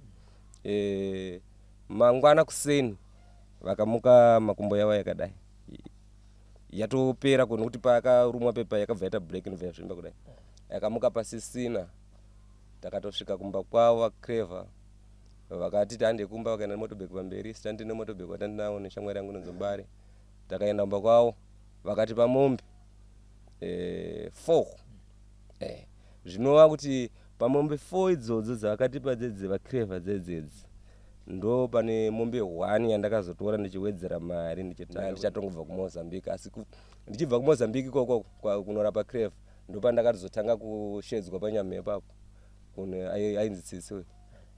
mangwana kuseni vakamuka makumbo yavo yakadai yatopera, nokuti pakarumwa pepa yakabva yaita black, inobva yazvimba kudai, yakamuka pasisina. Takatosvika kumba kwavo, vaCreva vakatiti hande kumba, vakaenda nemotorbike pamberi, sitandi nemotorbike watandinawo neshamwari yangu inonzi. Takaenda kumba kwavo, vakatipa mombe 4, zvinova kuti pamombe 4 idzodzo dzavakatipa dzedze vaCreva dzedzedzi, ndo pane mombe 1 yandakazotora ndichiwedzera mari ndichatongobva kuMozambique. Asi ndichibva kuMozambique ikoko kunorapa Creva, ndopandakatozotanga kushedzwa panyamhepo apo kune ainzi Tsitsi uyu.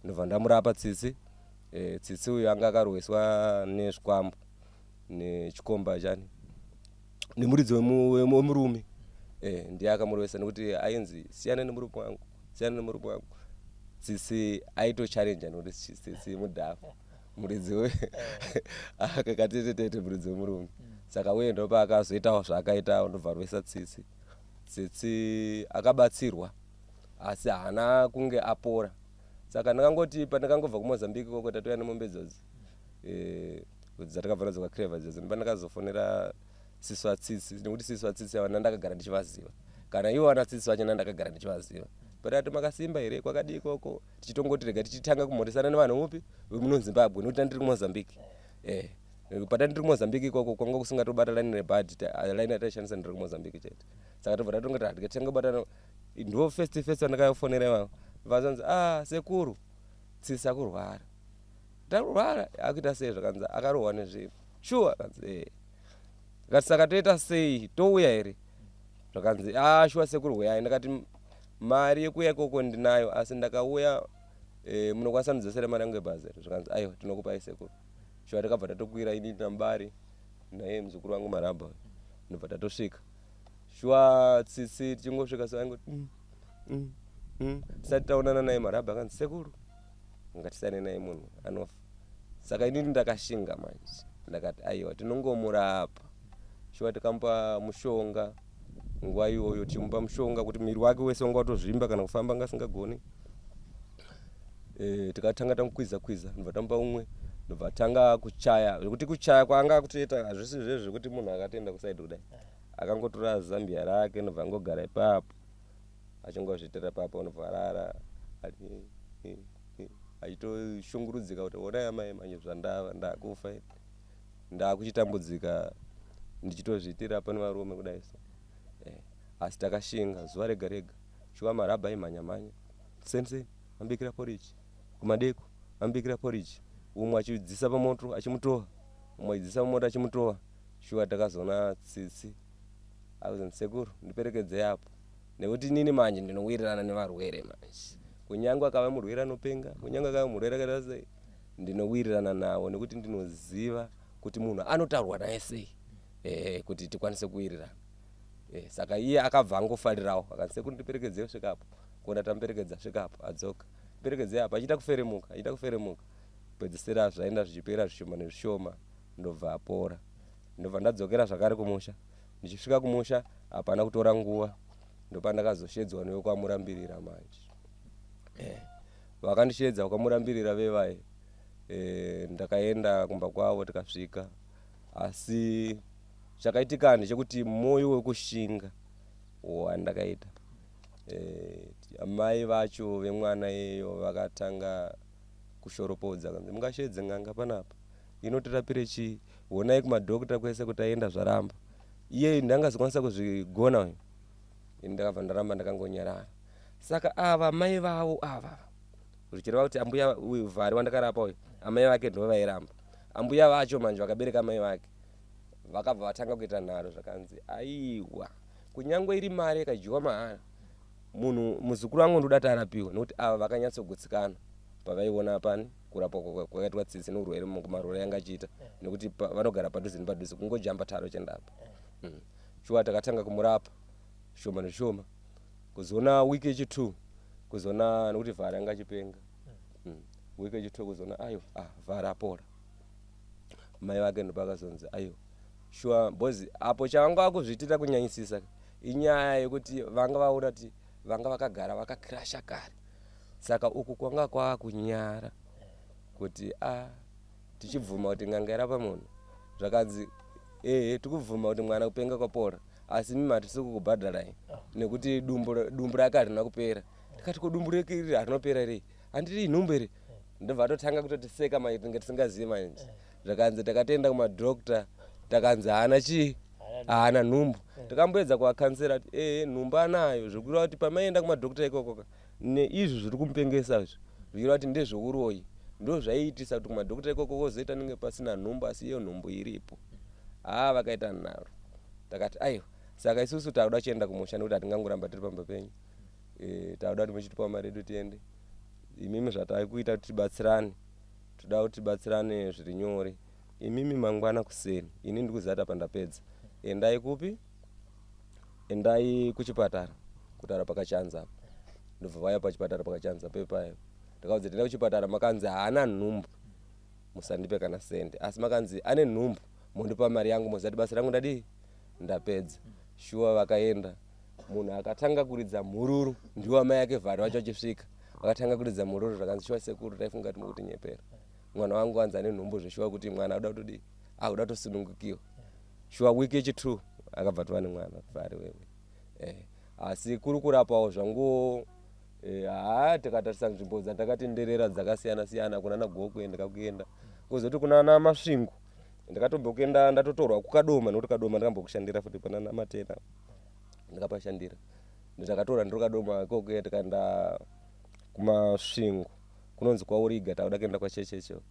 Ndobva ndamurapa Tsitsi. Tsitsi uyu anga akarweswa nezvikwambo nechikomba chani nemuridzi wemurume. Ndiye akamurwesa, nekuti ainzi siyana nemurume wangu, siyana nemurume wangu. Tsitsi aitochallenja, nekuti Tsitsi mudhafu, muridzi akakatetetete muridzi wemurume. Saka uye ndopaakazoitawo zvaakaitawo, ndobva rwesa Tsitsi. Tsitsi akabatsirwa, asi haana kunge apora. Saka ndakangoti pandakangobva kuMozambique ikoko, tatouya nemombe idzodzi, dzatakabva nadzo kwaCreva idzodzo, ndopandakazofonera sisi vaTsitsi, nekuti sisi vaTsitsi ava ndandakagara ndichivaziva, kana ivo vana Tsitsi vacho ndandakagara ndichivaziva. Patati makasimba here, kwakadii ikoko, tichitongoti rega tichitanga kumhoresana nevanhu mupi vemuno Zimbabwe, nekuti tandiri kuMozambique. Patandi ndiri kuMozambique ikoko kwanga kusingatobata line rebhadhi, line yataishandisa ndiri kuMozambique chete. Saka tobva tatongoti hatikatanga kubatana. Ndo first vandakafonera ivavo, vazanzi, "Ah, sekuru, Tsitsi akurwara." "Takurwara akuita sei?" Zvakanzi akarohwa nezvinhu. "Shuwa?" Kanzi e. Kati saka toita sei, touya here? Zvakanzi, "A, shuwa sekuru, huyai." Ndakati mari yekuuya ikoko ndinayo, asi ndakauya. Munokwanisa kundidzosera mari yangu yebhazi here? Zvikanzi aiwa, tinokupai sekuru. Shuwa takabva tatokwira ini naMbari naye muzukuru wangu Marabha, ndobva tatosvika. Shuwa Tsitsi tichingosvika so aingoti Tisati taonana naye Marabha akanzi sekuru ngatisane naye, munhu anofa. Saka inini ndakashinga manje, ndakati aiwa, tinongomurapa. Shuwa tikamupa mushonga nguva iyoyo, tichimupa mushonga kuti muviri wake wese wanga watozvimba, kana kufamba anga asingagoni. Tikatanga tamukwiza kwiza, ndobva tamupa umwe, ndobva tanga kuchaya, zvekuti kuchaya kwaanga akutoita hazvisi zvezvo zvekuti munhu akatoenda kusaidi kudai, akangotora zambia rake ndobva angogara ipapo achingozviitira ipapo, ndobva arara achitoshungurudzika kuti onai amai, manje zvandava ndakufa, ndakuchitambudzika ndichitozviitira pane varume kudai so. Asi takashinga zuva rega rega. Shuwa Marabha aimhanya mhanya, seni ambikira porridge, kumadeko ambikira porridge, umwe achidzisa pamoto achimutowa, umwe achidzisa pamoto achimutowa. Shuwa takazoona Tsitsi akuzonzi sekuru ndiperekedzei apo, nekuti inini manje ndinowirirana nevarwere manje, kunyange akava murwere anopenga, kunyange akava murwere akaita sei, ndinowirirana navo nekuti ndinoziva kuti munhu anotaurwa naye sei kuti tikwanise kuwirirana. Saka iye akabva angofarirawo, akanzi sekuru ndiperekedzei kusvika apo, kuona tamuperekedza svika apo, adzoka, perekedzei apo, achiita kuferemuka, achiita kuferemuka, pedzisira zvaenda zvichipera zvishoma nezvishoma, ndobva apora. Ndobva ndadzokera zvakare kumusha. Ndichisvika kumusha hapana kutora nguva, ndopandakazoshedzwa newekwamurambirira manje. Vakandishedza kwamurambirira vevai. Ndakaenda kumba kwavo, tikasvika, asi chakaitika ndechekuti mwoyo wekushinga wandakaita, amai vacho vemwana iyeyo vakatanga kushoropodza, kanzi mungashedze n'anga panapa inotirapire chii? Honai kumadhokta kwese kuti aenda zvaramba, iye ndangazokwanisa kuzvigona uyu. Ini ndakabva ndaramba ndakangonyarara. Saka ava mai vavo ava, zvichireva kuti ambuya uyu Vhari wandakarapa uyu, amai vake ndo vairamba. Ambuya vacho manje vakabereka mai vake vakabva vatanga kuita nharo, zvakanzi aiwa, kunyange iri mari ikadyiwa mahara, munhu muzukuru wangu ndoda kuti arapiwe, nekuti ava vakanyatsogutsikana pavaiona pani kurapwa kwakaitwa Tsitsi neurwere kumarwere yanga achiita, nekuti vanogara padhuze nepadhuze, kungojamba taro chendapa. Shuwa takatanga kumurapa shoma neshoma, kuzoona wiki yechi2 kuzoona, nekuti Vhari anga achipenga. Wiki yechi2 kuzoona aiwa, ah, Vhari apora. Mai vake ndopakazonzi aiwa, shuwa, because apo chavanga vakuzviitira kunyanyisisa inyaya yekuti vanga vaona kuti vanga vakagara vakakirasha kare, saka uku kwanga kwakunyara kuti a tichibvuma kuti n'anga irapa munhu. Zvakanzi ehe, tikubvuma kuti mwana kupenga kwapora, asi mimi hatisi kukubhadharai nekuti dumbu rake harina kupera. Tikati ko dumbu rake iri harinopera rei? Handiri inhumbu here? Ndobva atotanga kutotiseka manje, tinge tisingazivi manje. Zvakanzi takatoenda kumadhokta, takanzi haana chii, haana nhumbu. Takamboedza kuvakansera kuti ehe, nhumbu anayo, zvokureva kuti pamaienda kumadhokta ikoko neizvi zviri kumupengesa izvi, zvichireva kuti ndezveuroyi, ndo zvaiitisa kuti kumadhokta ikoko kozoita nenge pasina nhumbu, asi iyo nhumbu iripo. Haa, vakaita nharo. Takati aiwa, saka isusu takuda kuchienda kumusha nekuti hatingangoramba tiri pamba penyu. Takuda kuti muchitipawo mari yedu tiende. Imimi zvatakuita kuti tibatsirane, toda kuti tibatsirane zviri nyore. Imimi mangwana kuseni, ini ndikuziva kuti apa ndapedza, endai kupi? Endai kuchipatara kutaura pakachanza apa. Ndobva vauya pachipatara pakachanza pepayo. Ndakaudza tienda kuchipatara, makanzi haana nhumbu, musandipe kana sende, asi makanzi ane nhumbu, mondipa mari yangu, moziva kuti basa rangu ndadii, ndapedza. Shuwa vakaenda, munhu akatanga kuridza mhururu ndiwo amai ake Vhari vacho. Achisvika vakatanga kuridza mhururu, zvakanzi shuwa sekuru, taifunga kuti mukutinyepera, mwana wangu anzi ane nhumbu zveshuwa, kuti mwana akuda kutodii, akuda kutosunungukiwa. Shuwa wiki yechi2 akabva tova nemwana Vhari wewe. Asi kuri kurapawo zvangu, haa, tikatarisa nzvimbo dzandakatenderera dzakasiyana siyana, kunana Gokwe ndakakuenda, kuzoti kunana Masvingo ndakatombokuenda, ndatotorwa kuKadoma, nekuti Kadoma ndakambokushandira futi, panana Matena ndakapashandira, ndakatora ndiri Kadoma ikoko. Tikaenda kuMasvingo kunonzi kwaUriga, takuda kuenda kwaChechecho.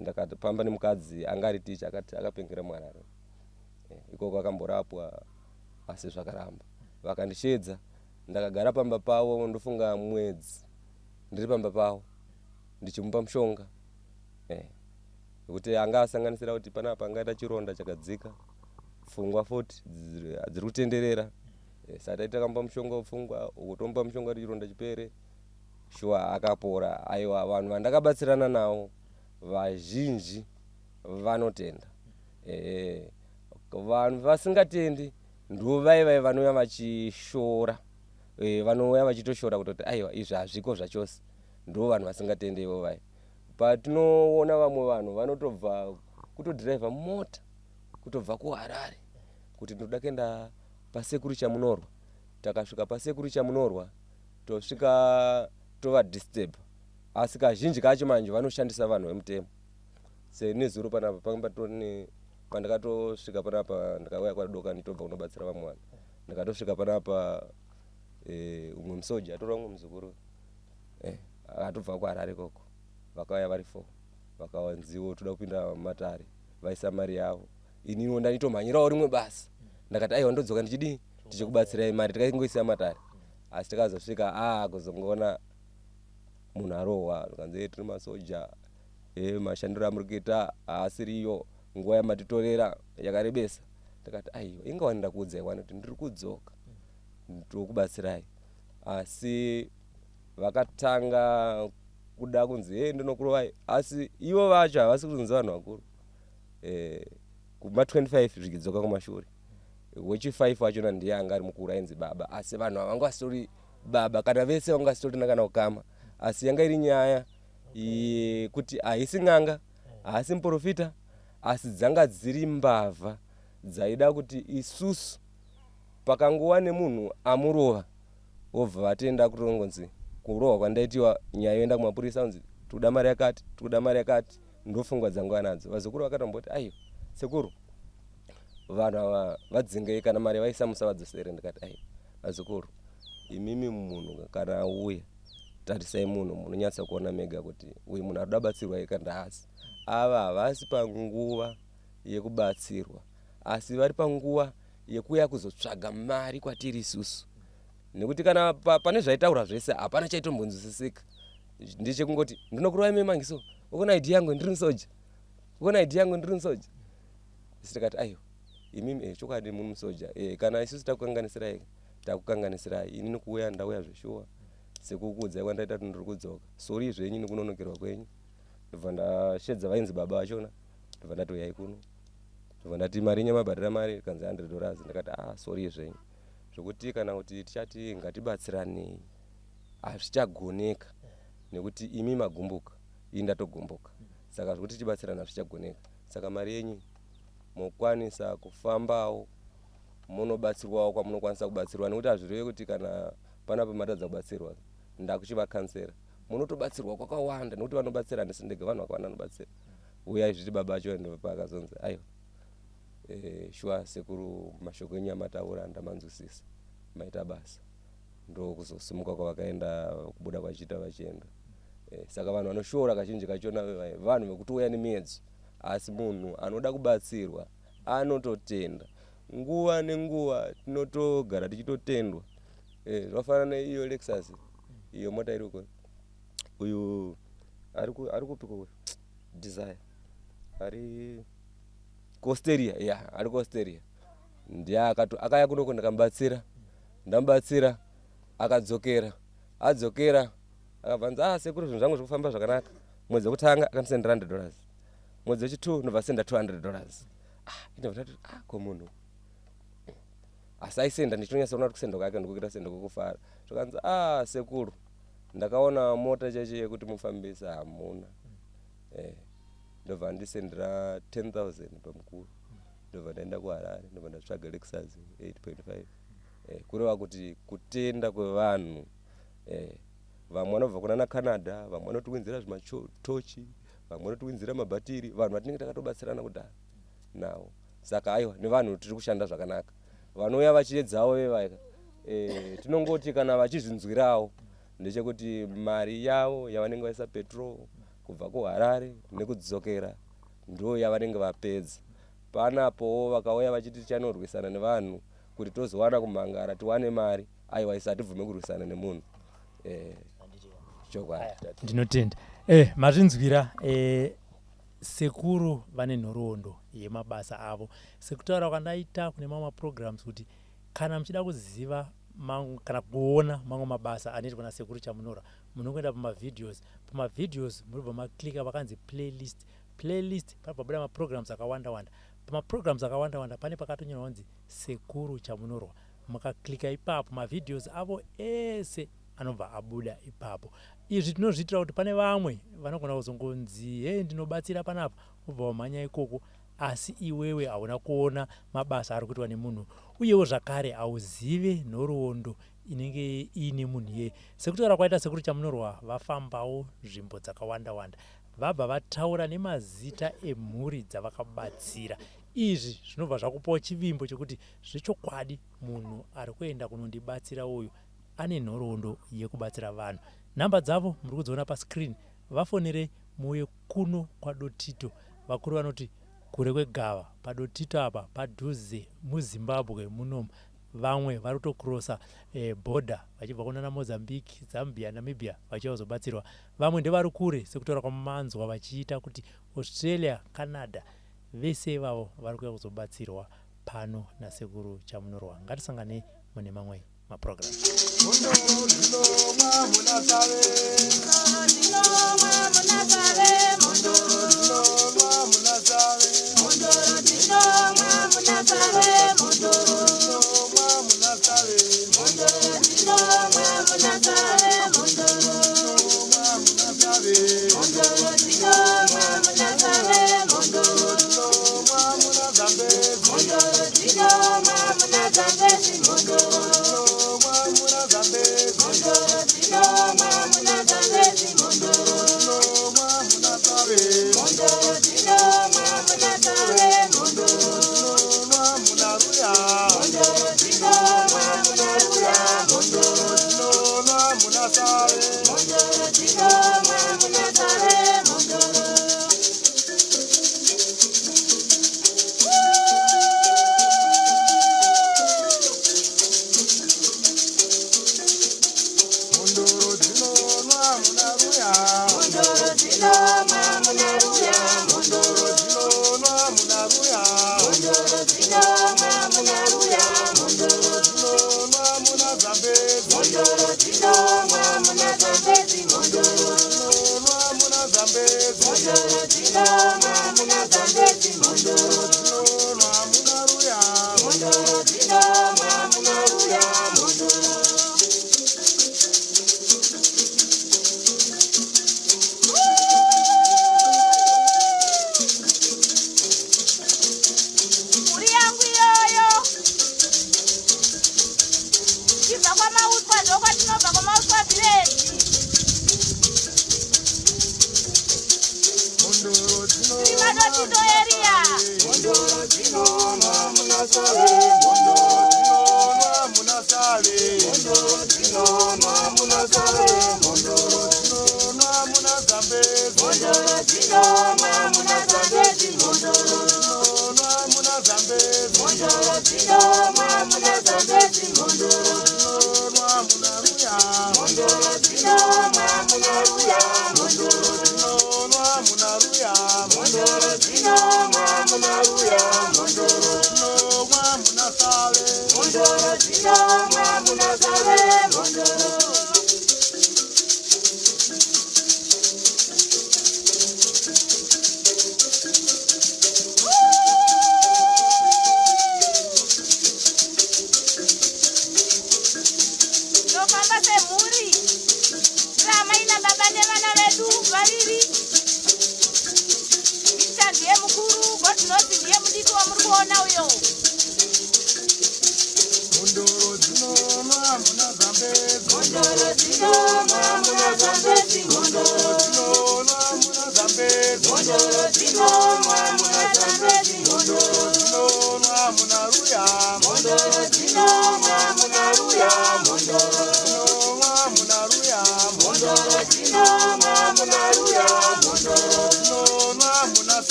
Ndakapamba nemukadzi anga ari ticha, akati akapengera muHarare. Ikoko akamborapwa asi zvakaramba. Vakandishedza, ndakagara pamba pavo ndofunga mwedzi. Ndiri pamba pavo ndichimupa mushonga, nekuti anga asanganisira kuti panapa angaita chironda chakadzika, pfungwa futi dziri kutenderera. Saka taiti takamupa mushonga wepfungwa, uku tomupa mushonga kuti chironda chipere. Shuwa akapora. Aiwa, vanhu vandakabatsirana navo vazhinji vanotenda. Vanhu vasingatendi ndo vai vanouya vachishora, vanouya vachitoshora kutoti aiwa, izvi hazviko zvachose. Ndo vanhu vasingatendi ivo vai. Patinoona vamwe vanhu vanotobva kutodhiraivha mota kutobva kuHarare kuti ndoda kuenda pasekuru Chamunorwa. Takasvika pasekuru Chamunorwa, tosvika tovadisturb, asi kazhinji kacho manje vanoshandisa vanhu vemutemo. Senezuro panapa panga patori, pandakatosvika panapa, ndakauya kwadoka nditobva kunobatsira vamwe vanhu. Ndakatosvika panapa, umwe musoja atora umwe muzukuru, akatobva kuHarare ikoko. Vakauya vari four, vakawanziwo toda kupinda matare, vaisa mari yavo. Ininiwo ndanitomhanyirawo rimwe basa, ndakati aiwa, ndodzoka ndichidii, tichikubatsirai mari tikaingoisiya matare. Asi takazosvika kuzongoona munhu arohwa, kanzi tiri masoja, mashandiro amuri kuita haasiriyo, nguva yamatitorera yakarebesa. Ndakati aiwa, ingawani ndakuudzai wani kuti ndiri kudzoka ndokubatsirai. Asi vakatanga kuda kunzi ndinokurovai, asi ivo vacho havasi kunzi vanhu vakuru, kuma 25 zvichidzoka kumashure. Wechi5 wachona ndiye anga ari mukuru, ainzi baba, asi vanhu ava vanga vasitori baba kana vese vanga vasitorina kana ukama. Asi yanga iri nyaya yekuti haisi n'anga, haasi muprofita, asi dzanga dziri mbavha dzaida kuti isusu pakanguva nemunhu amurova wobva vatenda kutongonzi kurohwa kwandaitiwa, nyaya yoenda kumapurisa, kunzi tikuda mari yakati, tikuda mari yakati. Ndofungwa dzangu anadzo. Vazukuru vakatomboti aiwa, sekuru, vanhu ava vadzingei, kana mari vaisa musavadzosere. Ndikati aiwa, vazukuru, imimi munhu kana auya, tarisai munhu, munonyatsa kuona mega kuti uyu munhu ari kuda batsirwa kana haasi. Ava havasi panguva yekubatsirwa, asi vari panguva yekuuya kuzotsvaga mari kwatiri isusu, nekuti kana pane zvaitaura zvese hapana chaitombonzwisisika. Ndechekungoti ndinokurova ime mangiso, ukona ID yangu, ndiri musoja, ukona ID yangu, ndiri musoja. Isi tikati aiwa, imimi, chokwadi muri musoja, kana isusu takukanganisirai, takukanganisirai. Inini kuuya ndauya zveshuwa sekukuudzai kwandaita kuti ndiri kudzoka. Sorry zvenyu nekunonokerwa kwenyu. Ndobva ndashedza vainzi baba vachona, ndobva ndati uyai kuno, ndobva ndati mari yenyu mabhadhara mari, kanzi $100. Ndakati ah, sorry zvenyu, zvokuti kana kuti tichati ngatibatsiranei hazvichagoneka, nekuti imi magumbuka, ini ndatogumbuka, saka zvokuti tibatsirana hazvichagoneka. Saka mari yenyu mokwanisa kufambawo munobatsirwawo kwamunokwanisa kubatsirwa, nekuti hazvireve kuti kana panapa matadza kubatsirwa ndakuchivakansera. Munotobatsirwa kwakawanda, nekuti vanobatsira handisi ndega, vanhu vakawanda vanobatsira. Uyai zviti baba acho paakazonzi aiwa, shuwa sekuru, mashoko enyu amataura ndamanzwisisa, maita basa. Ndokuzosimuka kwavakaenda, kubuda kwachiita vachienda. Saka vanhu vanoshora kazhinji kachona vanhu vekutouya nemiedzo, asi munhu anoda kubatsirwa anototenda nguva nenguva, tinotogara tichitotendwa. Zvafanana neiyo Lexus, iyo mota iri uko, uyu ari kupiko uyu Desire ari kuAustralia ya, ari kuAustralia, ndiye akaya kunoko, ndikamubatsira, ndamubatsira akadzokera. Adzokera akabvanza, ah, sekuru, zvinhu zvangu zviri kufamba zvakanaka. Mwedzi wekutanga akandisendera $100, mwedzi wechi2 ndobva senda $200. Ah, ndobva ndati ah, ko munhu asi aisenda, ndichitonyatsoona kuti kusenda kwake ndikuita senda kwekufara. Zvakanzi, ah, sekuru, ndakaona mota chaicho yekuti mufambisa hamuna. Ndobva ndisendera 10,000 pamukuru, ndobva ndaenda kuHarare, ndobva ndatsvaga Lexus 8.5. Kureva kuti kutenda kwevanhu, vamwe vanobva kunana Canada, vamwe vanotiwinzira zvimatochi, vamwe vanotiwinzira mabhatiri, vanhu vatinenge takatobatsirana kudhara navo. Saka aiwa, nevanhu tiri kushanda zvakanaka. Vanouya vachiedzawo vevaika, tinongoti kana vachizvinzwirawo ndechekuti mari yavo yavanenge vaisa petrol kubva kuHarare nekudzokera ndo yavanenge vapedza panapowo. Vakauya vachiti tichanorwisana nevanhu kuti tozowana kumhangara tiwane mari, aiwa, isu hatibvume kurwisana nemunhu. Handiti. Chokwadi. Ndinotenda. Mazvinzwira, sekuru vane nhoroondo yemabasa avo. Sekutaura kwandaita kune mamwe maprograms kuti kana muchida kuziva kana kuona mamwe mabasa anoitwa nasekuru Chamunorwa, munongoenda pamavideos. Pamavideos muribva maklika pakanzi playlist. Playlist panobva pabuda maprograms akawanda wanda. Pamaprograms akawanda wanda pane pakatonyorwa kunzi Sekuru Chamunorwa. Mukaklika ipapo mavideos avo ese anobva abuda ipapo. Izvi tinozviitira kuti pane vamwe vanogona kuzongonzi he ndinobatsira panapa, wobva wamhanya ikoko, asi iwewe hauna kuona mabasa ari kuitwa nemunhu, uyewo zvakare hauzive nhoroondo inenge iine munhu iyeye. Sekutaura kwaita Sekuru Chamunorwa, vafambawo nzvimbo dzakawanda wanda, vabva vataura nemazita emhuri dzavakabatsira. Izvi zvinobva zvakupawo chivimbo chekuti zvechokwadi munhu ari kuenda kunondibatsira uyu ane nhoroondo yekubatsira vanhu. Nhamba dzavo muri kudziona pascreen, vafonerei muuye kuno kwaDotito. Vakuru vanoti kure kwegava, paDotito apa padhuze muZimbabwe munomu. Vamwe vari kutokrosa border vachibva kunana Mozambique, Zambia, Namibia vachiuya kuzobatsirwa. Vamwe ndevari kure sekutaura kwamanzwa vachiita kuti Australia, Canada, vese ivavo vari kuuya kuzobatsirwa pano naSekuru Chamunorwa. Ngatisanganei mune mamwe maprogram. Mhondoro dzinonwa muna Save, mhondoro dzinonwa muna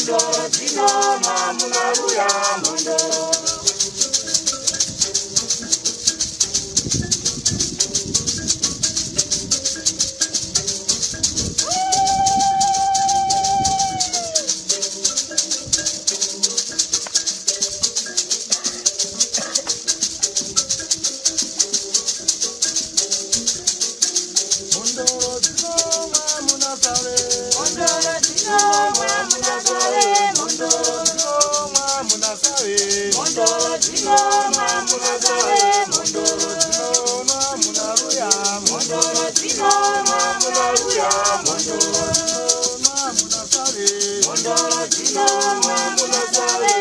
Mhondoro dzinomwa muna Ruya mhondoro. Mhondoro dzinomwa muna Save. Mhondoro dzinomwa muna Save mhondoro. Dzinomwa muna Save. Mhondoro dzinomwa muna Save mhondoro. Dzinomwa muna Ruya. Mhondoro dzinomwa muna Ruya mhondoro. Dzinomwa muna Save. Mhondoro dzinomwa muna Save.